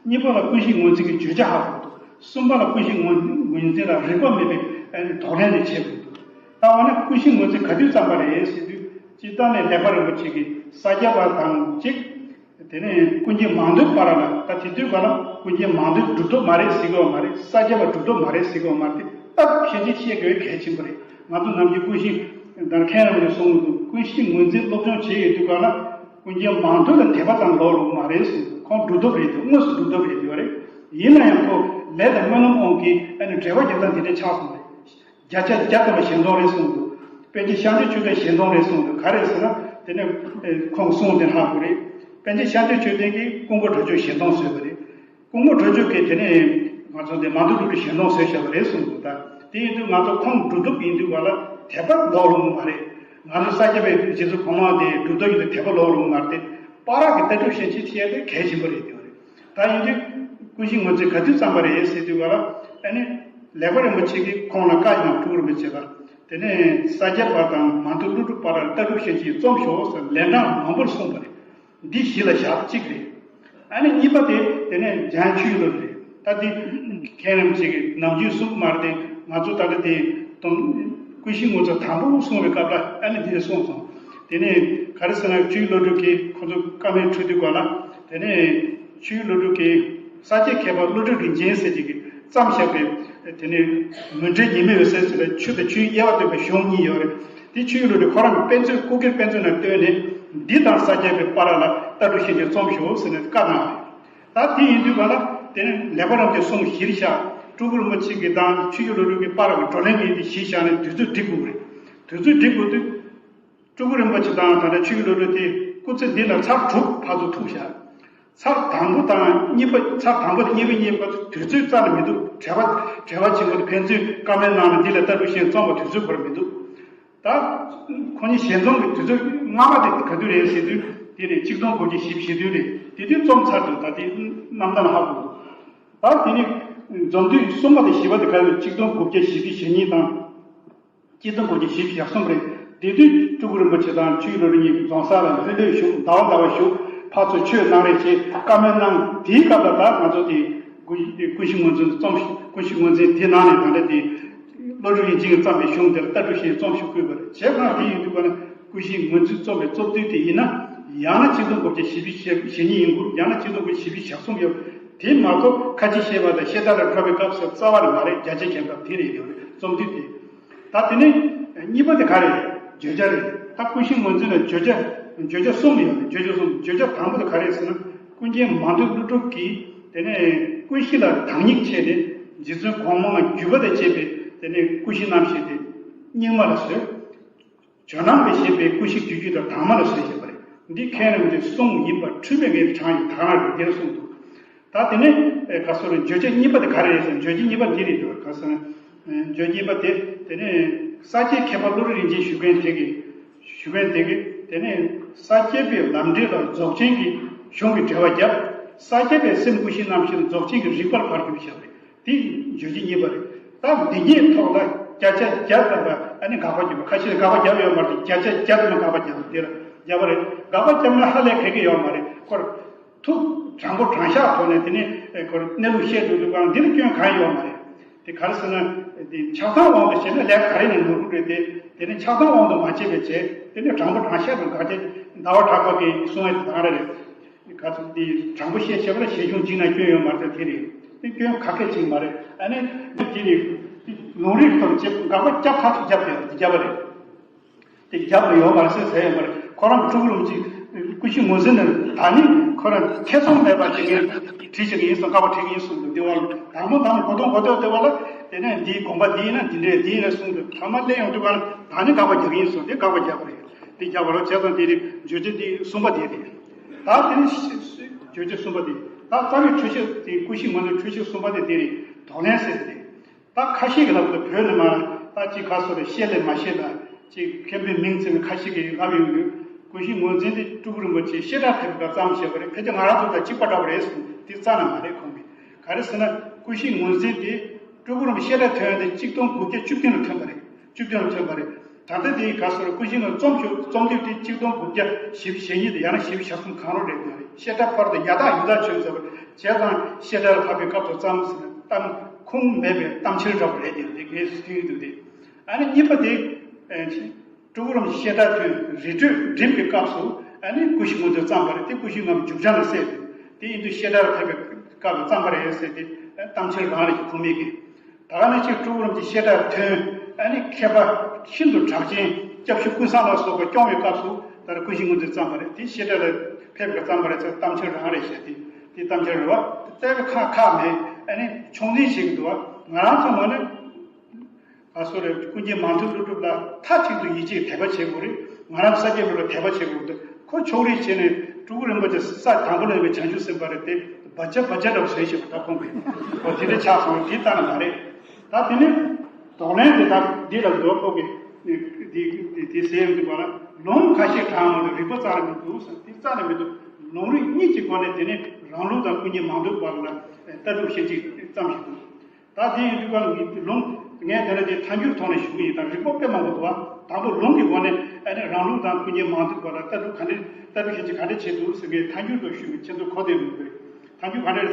གཉིས་པ་ལ་ཀུན་གཞི་ངོས་འཛིན་གྱི་བརྗོད་བྱ་ཧ་གོ་འདུག་གསུམ་པ་ལ་ཀུན་གཞི་ངོས་ངོས་འཛིན་ལ་རིགས་པ་མེད་པའི་ཨ་ནི་དོགས་ལན་དེ་བྱེད་དགོས་འདུག་ད་འོ་ན་ཀུན་གཞི་ངོས་འཛིན་ག་དུས་བརྩམས་པ་རེད་ཟེར་དུས། སྤྱིར་བཏང་ནས་ལེགས་པ་རིན་པོ་ཆེ་གིས་ས་སྐྱ་པ་དང་གཅིག་དེ་ནས་ཀུན་མཁྱེན་མང་ཐོས་པ་ར་ལ། ད་དེ་དུས་ག་ལ་ཀུན་མཁྱེན་མང་ཐོས་གྲུབ་ཐོབ་མ་རེད་ཟེར་གི་ཡོད་མ་རེད། ས་སྐྱ་པ་གྲུབ་ཐོབ་མ་རེད་ཟེར་གི་ཡོད་མ་རེད། དེ་སྟབས་ཤེས་བྱེད་ཤེས་དགོས་གལ་ཆེན་པོ་རེད། ང་ཚོ་ནམ་རྒྱུན་ཀུན་གཞི་ད་མཁན་རིན་པོ་ཆེས་གསུངས་འདུག་ཀུན་གཞི་ངོས་འཛིན་སློབ་སྦྱོང་བྱེད་ཡོད་དུས་ག་ལ་ཀུན་མཁྱེན་མང་ཐོས་ལ་དད་པ་ཙམ་ལོག་རུང་མ་རེད་ཟེར། ཁོང་གྲུབ་ཐོབ་རེད་འདུག་དངོས་སུ་གྲུབ་ཐོབ་རེད་འདུག་རེད། ཡིན་ན་ཡང་ཁོ་ལས་དང་སྨོན་ལམ་དབང་གིས་ཨ་ནི་འབྲེལ་བ་རྒྱག་སྟངས་དེ་འདྲ་ཆགས་སོང་རེད། བརྒྱ་ཆ་བརྒྱ་ཐམ་པ་གཞན་སྟོང་རེད་གསུངས་འདུག་པཎ་ཆེན་ཤཱཀྱ་མཆོག་ལྡན་གཞན་སྟོང་རེད་གསུངས་འདུག་ག་རེ་ཟེར་ན་དེ་ནས་ཁོང་གསུངས་དེ་ལྷག་དགོས་རེད། པཎ་ཆེན་ཤཱཀྱ་མཆོག་ལྡན་གྱིས་ཀུན་དགའ་གྲགས་ཆོད་གཞན་སྟོང་བཟོས་པ་རེད། ཀུན་དགའ་གྲགས་ཆོད་ཀྱིས་དེ་ནས་ང་ཚོ་འདི་མང་ཐོས་ཀླུ་སྒྲུབ་གཞན་སྟོང་བཟོས་བཞག་པ་རེད་གསུངས་འདུག་ད་དེ་ཡིན་དུས་ང་ཚོ་ཁོང་གྲུབ་ཐོབ་ཡིན་དུས་བ་ལ་དད་པ་ལོག་རུང་མ་རེད། ང་ཚོ་ས་སྐྱ་པའི་རྗེ་བཙུན་གོང་མ་དེ་གྲུབ་ཐོབ་ཡིན་དུས་དད་པ་ལོག་རུང་མ་རེད་དེ། བར་གྱི་ལྟ་གྲུབ་ཤན་ཤེས་ཐེ་དེ་གལ་ཆེན་པོ་རེད་དེ་བ་རེད། ད་ཡིན་དུས་ཀུན་གཞི་ངོས་འཛིན་ག་དུས་བརྩམས་པ་རེད་ཟེར་དུས་བ་ལ་ཨ་ནི་ལེགས་པ་རིན་པོ་ཆེ་གིས་ཁོང་ལ་བཀའ་གནང་། སྤྲུལ་སྐུ་རིན་པོ་ཆེ་ལ། དེ་ནས་ས་སྐྱ་པ་དང་མང་ཐོས་ཀླུ་སྒྲུབ་པ་ར་ལྟ་གྲུབ་ཤན་ཤེས་རྩོམ་ཤོག་ཟེར་ལན་གྲངས་མང་པོར་གསུངས་པ་རེད། འདི་གཞི་ལ་བཞག་གཅིག་རེད། ཨ་ནི་གཉིས་པ་དེ་དེ་ནས་འཇང་ཆོས་ཀྱི་བློ་རེད། ད་འདི་མཁན་རིན་པོ་ཆེ་གིས་ནམ་རྒྱུན་གསུངས་མ་རེད་དེ། ང་ཚོ་ད་ལྟ་དེ་དང་ཀུན་གཞི་ངོས་འཛིན་དང་པོ་གསུངས་པའི་སྐབས་ལ་ཨ་ནི་འདི་གསུངས་སོང་། དེ་ནས་ག་རེ་ཟེར་ན་ཆོས་ཀྱི་བློ་གྲོས་ཀྱིས་ཁོ་ཚོ་བཀའ་མོལ་འཕྲོད་དུས་ག་ལ་དེ་ནས་ཆོས་ཀྱི་བློ་གྲོས་ཀྱིས་ས་སྐྱའི་མཁས་པ་བློ་གྲོས་རིན་ཆེན་ཟེར་གྱི་གིས་བརྩམས་བཞག་པའི་དེ་ནས་མུན་སྒྲའི་ཉི་མའི་འོད་ཟེར་ཟེར་བའི་ཆོས་དང་ཆོས་དབྱེ་བ་སྟོན་པའི་གཞུང་གཉིས་ཡོད་རེད། དེ་ཆོས་ཀྱི་བློ་གྲོས་ཁོ་རང་གི་དཔེ་མཛོད་སྐུ་སྒེར་དཔེ་མཛོད་ནང་བཏོན་ནས་འདི་དང་ས་སྐྱ་པའི་བར་ལ་ལྟ་གྲུབ་ཤན་ཤེས་རྩོམ་ཤོག་ཟེར་ནས་བཀའ་གནང་བ་རེད། ད་དེ་ཡིན་དུས་ག་ལ་དེ་ནས་ལེགས་པ་རིན་པོ་ཆེས་གསུངས་གཞིར་བཞག་སྤྲུལ་སྐུ་རིན་པོ་ཆེ་གི་དང་ཆོས་ཀྱི་བློ་གྲོས་ཀྱི་བར་གྱི་བགྲོ་གླེང་གི་དེ་གཞི་བཞག་ནས་དུས་ཚོད་སྒྲིག་དགོས་རེད། དུས་ཚོད་སྒྲིག་དགོས་དུས། སྤྲུལ་སྐུ་རིན་པོ་ཆེ་དང་ད་ལྟ་ཆོས་ཀྱི་བློ་གྲོས་དེ་སྐུ་ཚེ་འདི་ལ་ཚར་དྲུག་ཕར་ཚུར་ཐུག་བཞག་ཚར་དང་པོ་དང་གཉིས་པ། ཚར་དང་པོ་དང་གཉིས་པ་གཉིས་པ་དུས་ཚོད་རྩ་ནས་མི་འདུག་བྲེལ་བ་བྲེལ་བ་ཆེན་པོ་དེ་ཕན་ཚུན་བཀའ་མོལ་གནང་ནས་འདི་ལ་ལྟ་གྲུབ་བཞིན་རྩོམ་པ་དུས་ཚོད་འཁོར་མི་འདུག་ད་ཁོ་གཉིས་ཞལ་འཛོམས་ཀྱི་དུས་ཚོད་སྔ་མ་དེ་ག་དུས་རེད་ཟེར་དུས་དེ་ནས་གཅིག་སྟོང་དགུ་བརྒྱ་བཞི་བཅུ་ཞེ་བདུན་རེད། དེ་དུས་རྩོམ་ཚར་འདུག་ད་དེ་རྣམ་ཐར་ལ་ཧ་གོ་འདུག་ད་དེ་ནས་འཛོམས་དུས་གསུམ་པ་དང་བཞི་པ་དེ་ག་རེ་རེད། གཅིག་སྟོང་དགུ་བརྒྱ་བཞི་བཅུ་ཞེ་གཉིས་དང་། གཅིག་སྟོང་དགུ་བརྒྱ་བཞི་བཅུ་ཞེ་གསུམ་རེད། དེ་དུས་སྤྲུལ་སྐུ་རིན་པོ་ཆེ་དང་ཆོས་ཀྱི་བློ་གྲོས་གཉིས་རྫོང་སར་ལྷོད་ལྷོད་བཞུགས། ཟླ་བ་ཟླ་བ་བཞུགས། ཕར་ཚུར་ཆོས་གནང་རེས་བྱས། བཀའ་མོལ་གནང་། དེའི་སྐབས་ལ་ད་ང་ཚོ་དེ་ཀུན་ཀུན་གཞི་ངོས་འཛིན་རྩོམ་ཞིག་ཀུན་གཞི་ངོས་འཛིན་དེ་ནང་ནས་ད་ལྟ་དེ་བློ་གྲོས་དབྱིག་འཛིན་གྱིས་བརྩམས་པའི་གཞུང་དེར་ལྟ་གྲུབ་བཞིན་རྩོམ་ཞིག་བཀོད་པ་རེད། བྱས་ཙང་དེ་ཡིན་དུས་ག་ན་ཀུན་གཞི་ངོས་འཛིན་རྩོམ་པའི་རྩོམ་དུས་དེ་ཡིན་ན། ཡང་ན་གཅིག་སྟོང་དགུ་བརྒྱ་བཞི་བཅུ་ཞེ་གཉིས་ཡིན་དགོས། ཡང་ན་གཅིག་སྟོང་དགུ་བརྒྱ་བཞི་བཅུ་ཞེ་གསུམ་ཡོད། དེ་མ་གཏོགས་ཁ་ཆེ་བཤད་པ་དང་བཤད་གྲྭ་ལ་འགྲོ་བའི་སྐབས་སུ་རྩ་བ་ནས་མ་རེད། བརྒྱ་ཆ་བརྒྱ་ཐམ་པ་དེ་རེད་ཡོད་རེད། རྩོམ་དུས་དེ། ད་དེ་ནས་གཉིས་པ་དེ་ག་རེ་རེད། བརྗོད་བྱ་རེད། ད་ཀུན་གཞི་ངོས་འཛིན་ལ་བརྗོད་བྱ་བརྗོད་བྱ་གསུམ་ཡོད་རེད། བརྗོད་བྱ་གསུམ། བརྗོད་བྱ་དང་པོ་དེ་ག་རེ་རེད་ཟེར་ན། ཀུན་མཁྱེན་མང་ཐོས་ཀླུ་སྒྲུབ་ཀྱིས་དེ་ནས་ཀུན་གཞི་ལ་དག་སྙིགས་ཕྱེ་ནས། རྗེ་བཙུན་གོང་མ་བརྒྱུད་པ་དང་བཅས་པའི་དེ་ནས་ཀུན་གཞི་རྣམ་བཤད་དེ་སྙིགས་མ་ལ་བཟོས། ཇོ་ནང་གིས་བཞེད་པའི་ཀུན་གཞི་བརྒྱུད་རྒྱུད་དང་དྭངས་མ་ལ་བཟོས་བཞག་པ་རེད། འདི་མཁན་རིན་པོ་ཆེའི་གསུང་ཡིན་པར་འཁྲུལ་མེད་ངེས་པའི་གྲངས་ཡིན། ད་ག་རང་རེད། འདིར་གསུངས་འདུག་ད་དེ་ནས་ཨེ་ག་སོ་རེད། བརྗོད་བྱ་གཉིས་པ་དེ་ག་རེ་རེད་ཟེར་ན། བརྗོད་བྱ་གཉིས་པ་འདི་རེད་འདུག་ག་ཟེར་ན། ཨེ་བརྗོད་བྱ་གཉིས་པ་དེ་དེ་ནས་ས་སྐྱའི་མཁས་པ་ཀླུ་སྒྲུབ་རིན་ཆེན་ཞུ་མཁན་དེ་གིས་ཞུ་མཁན་དེ་གིས་དེ་ནས་ས་སྐྱ་པའི་ལམ་འབྲས་ལ་རྫོགས་ཆེན་གྱི་གཞུང་གི་འགྲེལ་པ་བརྒྱབ། ས་སྐྱ་པའི་སེམས་ཀུན་གཞི་རྣམ་བཤད་རྫོགས་ཆེན་གྱི་རིགས་པར་ཕར་བསྒྱུར་བཞག་པ་རེད། དེ་བརྗོད་བྱ་གཉིས་པ་རེད། ད་འདི་གཉིས་ཐོག་ལ་བརྒྱ་ཆ་བརྒྱ་ལྟར་ཨ་ནི་དགག་པ་བརྒྱབ་པ། ཁ་ཤས་དགག་པ་བརྒྱབ་ཡོད་མ་རེད། བརྒྱ་ཆ་བརྒྱ་ལྟར་དགག་པ་བརྒྱབ། དེ་ལ་བརྒྱབ་པ་རེད། དགག་པ་བརྒྱབ་ན་ཧ་ལས་ག་གེ་ཡོད་མ་རེད། ཁོར་ཐུགས་དྲང་པོ་དྲང་བཞག་ཐོག་ནས་དེ་ནི་ཁོར་གནས་ལུགས་བཤད་འདུག་འདུག་གང་འདི་ལ་སྐྱོན་གང་ཡོད་མ་རེད། དེ་ག་རེ་ཟེར་ན། དེ་ཆགས་སྡང་དབང་དུ་བྱས་ན་ལས་ག་རེ་ནས་ནོར་འཁྲུལ་རེད་དེ། དེ་ནི་ཆགས་སྡང་དབང་དུ་མ་བྱས་པའི་བྱས། དེ་ནི་དྲང་པོ་དྲང་བཞག་ཏུ་དགག་དེ་ཟླ་བ་གྲགས་པ་གིས་གསུང་བའི་དེ་ག་རེ་རེད། ག་ཚོད་འདི་དྲང་པོ་བཤད་བྱས་པ་ལ་ཞལ་གཞུང་བྱིན་ན་སྐྱོན་ཡོད་མ་རེད། དེ་རེད། དེ་སྐྱོན་ག་གེ་ཅིག་མ་རེད། ཨ་ནི་འདི་དེ་རེད། ལུང་རིགས་ཐོག་ནས་དགག་པ་བརྒྱབ་ཐག་ཆོད་བརྒྱབ་པ་རེད། དེ་བརྒྱབ་པ་རེད། དེ་བརྒྱབ་པ་ཡོད་མ་རེད་ཟེར་ཟེར་ཡོད་མ་རེད། ཁོ་རང་གི་སྤྲུལ་སྐུ་རིན་པོ་ཆེ་ཀུན་གཞི་ངོས་འཛིན་ནས་ད་ནི་ཁོ་རང་ཐེ་ཚོམ་མེད་པ་ཅིག་ངས་བྲིས་བྱེད་ཀྱི་ཡིན་གསུངས། དགག་པ་བྲིས་ཀྱི་ཡིན་གསུངས་འདུག་འདི་བ་ལ་དང་པོ་དང་གོ་དོན་གོ་དོན་འདི་བ་ལ། དེ་ནས་འདིའི་དགོངས་པ་འདི་ཡིན་ན་འདི་འདྲས། འདི་ཡིན་ན་གསུངས་འདུག་ཐ་མ་སླེབས་ཡོང་དུས་ག་ལ་ད་ནི་དགག་པ་རྒྱག་གི་ཡིན་གསུངས། དེ་དགག་པ་རྒྱག་པ་རེད། དེ་རྒྱབ་པ་རོ་བྱས་ཙང་དེ་རིགས་བརྗོད་བྱ་འདི་གསུམ་པ་དེ་རེད། ད་དེ་ནི་བརྗོད་བྱ་གསུམ་པ་དེ། ད་རྩ་བའི་འཁྲུལ་ཞིག་དེ་ཀུན་གཞི་ངོས་འཛིན་འཁྲུལ་ཞིག་གསུམ་པ་དེ་དེ་རེད། དོགས་ལན་ཟེར་དེ་རེད། ད་ཁ་ཤས་ཀྱི་ལབ་དུ་བོད་ནས་མ་ད་ཅིག་ག་སོ་རེ་བཤད་ལེ་མ་བཤད་ལ་ཅིག་མཁན་པོའི་མིང་བརྩི་ནས་ཁ་ཤས་ཀྱིས་ལབ་ཡོང་དུས། ཀུན་གཞི་ངོས་འཛིན་དེ་སྤྲུལ་སྐུ་རིན་པོ་ཆེ་བཤད་གྲྭ་ཕེབས་པ་ཙམ་བྱས་པ་རེད། ཕལ་ཆེར་ང་རང་ཚོ་དང་གཅིག་པ་འདྲ་བ་རེད་གསུངས། དེ་རྩ་ནས་མ་རེད། ཁོང་གིས་ག་རེ་ཟེར་ན། ཀུན་གཞི་ངོས་འཛིན་དེ་སྤྲུལ་སྐུ་རིན་པོ་ཆེ་བཤད་གྲྭ་ཐོན་ཡོང་དེ་གཅིག་སྟོང་དགུ་བརྒྱ་བཅུ་བདུན་ལ་ཐོན་པ་རེད། བཅུ་བདུན་ལ་ཐོན་པ་རེད། ད་ལྟ་དེ་ག་སོ་རེ་ཀུན་གཞི་ངོས་རྩོམ་ཞུ་རྩོམ་དུས་དེ་གཅིག་སྟོང་དགུ་བརྒྱ་བཞི་བཅུ་ཞེ་གཉིས་དང་ཡང་ན་བཞི་བཅུ་ཞེ་གསུམ་གང་རུང་རེད། དེ་རེད། བཤད་གྲྭ་ཕར་དུ་ཡར་ཐག་ཡུར་ཐག་ཆོད་ཟེར་བ་བྱས་ཙང་བཤད་གྲྭར་བབས་པའི་སྐབས་སུ་ཙམ་ཟེར་ན་གཏམ་ཁུངས་མེད་པའི་གཏམ་འཆལ་འདྲ་བ་རེད། དེ་དེ་གས་སུ་ཐིང་འདུག་དེ། ཨ་ནི་གཉིས་པ་དེ། ཨེ། སྤྲུལ་སྐུ་རིན་པོ་ཆེ་བཤད་གྲྭ་ཐོན་རི་ཁྲོད་འགྲིམ་པའི་སྐབས་སུ་ཨ་ནི་ཀུན་གཞི་ངོས་འཛིན་བརྩམས་པ་རེད། དེ་ཀུན་གཞི་ངམ་མཇུག་བྱང་ལ་གསལ་འདུག་དེ་ཡིན་དུས་བཤད་གྲྭར་ཕེབས་པའི་སྐབས་ལ་བརྩམས་པ་རེད་ཟེར་ཏེ་གཏམ་འཆལ་རང་རེད། ཁུངས་མེད་ཀི། ད་ག་ནང་བཞིན་སྤྲུལ་སྐུ་རིན་པོ་ཆེ་བཤད་གྲྭར་ཐོན། ཨ་ནི་མཁས་པ་ཤིན་ཏུ་གྲགས་ཅན་སྐྱབས་ཞུ་ཀུན་བཟང་ལ་སོགས་པ་སྐྱོང་བའི་སྐབས་སུ་ད་རེས་ཀུན་གཞི་ངོས་འཛིན་བརྩམས་པ་རེད། དེ་བཤད་གྲྭ་ལ་ཕེབས་པའི་བརྩམས་པ་རེད་ཟེར། གཏམ་འཆལ་རང་རེད་བཤད་དེ། དེ་གཏམ་འཆལ་རེད་བ། རྩ་བའི་ཁག་ཁག་མེད། ཨ་ནི་ཕྱོགས་འཛིན་བྱེད་ཀྱི་འདུག་བ། ང་རང་ཚོ་ངོས་ནས། ཨ་སོ་རེ་ཀུན་མཁྱེན་མང་ཐོས་ཀླུ་སྒྲུབ་ལ་མཐའ་གཅིག་ཏུ་ཡིད་ཆེས་དད་པ་བྱེད་དགོས་རེད། ང་རང་ས་སྐྱ་ལུགས་ལ་དད་པ་བྱེད་དགོས་འདུག་ཁོ་ཕྱོགས་རིས་བྱས་ནས་སྤྲུལ་སྐུ་རིན་པོ་ཆེ་ས་དང་པོ་ལ་ཡོད་པའི་བྱང་ཆུབ་སེམས་དཔའ་རེད་དེ། བ་ཅ་བ་ཅ་འདྲ་བོ་བཟོས་བཞག་པ་ད་ཁོང་གིས། འོ་དེ་འདྲ་ཆགས་སོང་། དེ་ལྟ་ན་མ་རེད། ད་དེ་ནས་དོགས་ལན་དེ་ད་འདི་ལ་འདུག་ཁོང་གིས་དེ་དེ་དེ་ཟེར་ཡོང་དུས་པ་ལ་ལུང་ཁ་ཤས་དྲངས་མ་གཏོགས་རིགས་པ་རྩ་ནས་མི་འདུག་ཟེར། དེ་རྩ་ནས་མི་འདུག་ལུང་རིགས་གཉིས་ཀྱི་སྒོ་ནས་དེ་ནས་རང་ལུགས་དང་ཀུན་མཁྱེན་མང་ཐོས་བར་ལ་ལྟ་གྲུབ་བཤད་ཅིག་ཙམ་ཞིག་འདུག་ད་དེ་ཡིན་དུས་ཀ་ལུང་ངས་དེ་ལ་དེ་ཐལ་འགྱུར་ཐོག་ནས་ཞུ་གི་ཡིན། ད་རིགས་པ་དཔེ་མང་པོ་འདུག་བ། དང་པོ་ལུང་གི་སྒོ་ནས་ཨ་ནི་རང་ལུགས་དང་ཀུན་མཁྱེན་མང་ཐོས་བར་ལ་ལྟ་གྲུབ་ག་འདྲ་ལྟ་གྲུབ་བཤད་ཅིག་ག་འདྲ་བྱེད་འདུག་ཟེར་མཁན་ཐལ་འགྱུར་དུ་ཞུས་པའི་ཁྱེད་ཚོ་གོ་བདེ་མི་འདུག་ཐལ་འགྱུར་ག་འདྲ།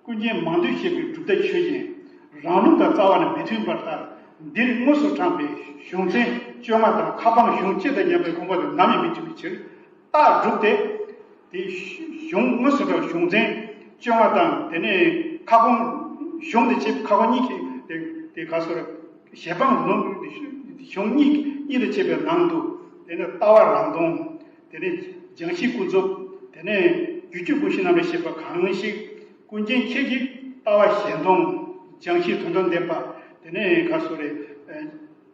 ཀུན་མཁྱེན་མང་ཐོས་བཤད་པའི་གྲུབ་མཐའ་ཆོས་ཅན། རང་ལུགས་དང་རྩ་བ་ནས་མི་མཐུན་པར་ལྟར། འདིར་དངོས་སུ་དྲངས་པའི་གཞུང་ཚན་བཅོ་ལྔ་དང་ཁ་འཕངས་གཞུང་སྤྱི་དང་མཉམ་པའི་དགོངས་པ་དེ་ནམ་ཡང་མི་བྱེད་པའི་ཕྱིར། རྟགས་གྲུབ་སྟེ། དེ་གཞུང་དངོས་སུ་དྲངས་གཞུང་ཚན་བཅོ་ལྔ་དང་དེ་ནས་ཁ་སྐོང་གཞུང་དེ་བཅས་ཁ་སྐོང་གཉིས་ཀྱི་དེ་དེ་ག་སོ་རེ་ཞལ་འཕངས་ལུང་གཞུང་གཉིས་གཉིས་དང་བཅས་པའི་ནང་དུ། དེ་ནས་ལྟ་བ་རང་སྟོང་། དེ་ནས་སྦྱང་གཞི་ཀུན་རྫོབ། དེ་ནས་རྒྱུད་སྤྱོད་ཀུན་གཞི་རྣམ་པར་ཤེས་པ་གང་ཞིག་ཀུན་མཁྱེན་ཁྱེད་ཀྱིས་ལྟ་བ་གཞན་སྟོང་། སྦྱང་ཤེས་དོན་དམ་བདེན་པ། དེ་ནས་ག་སོ་རེད།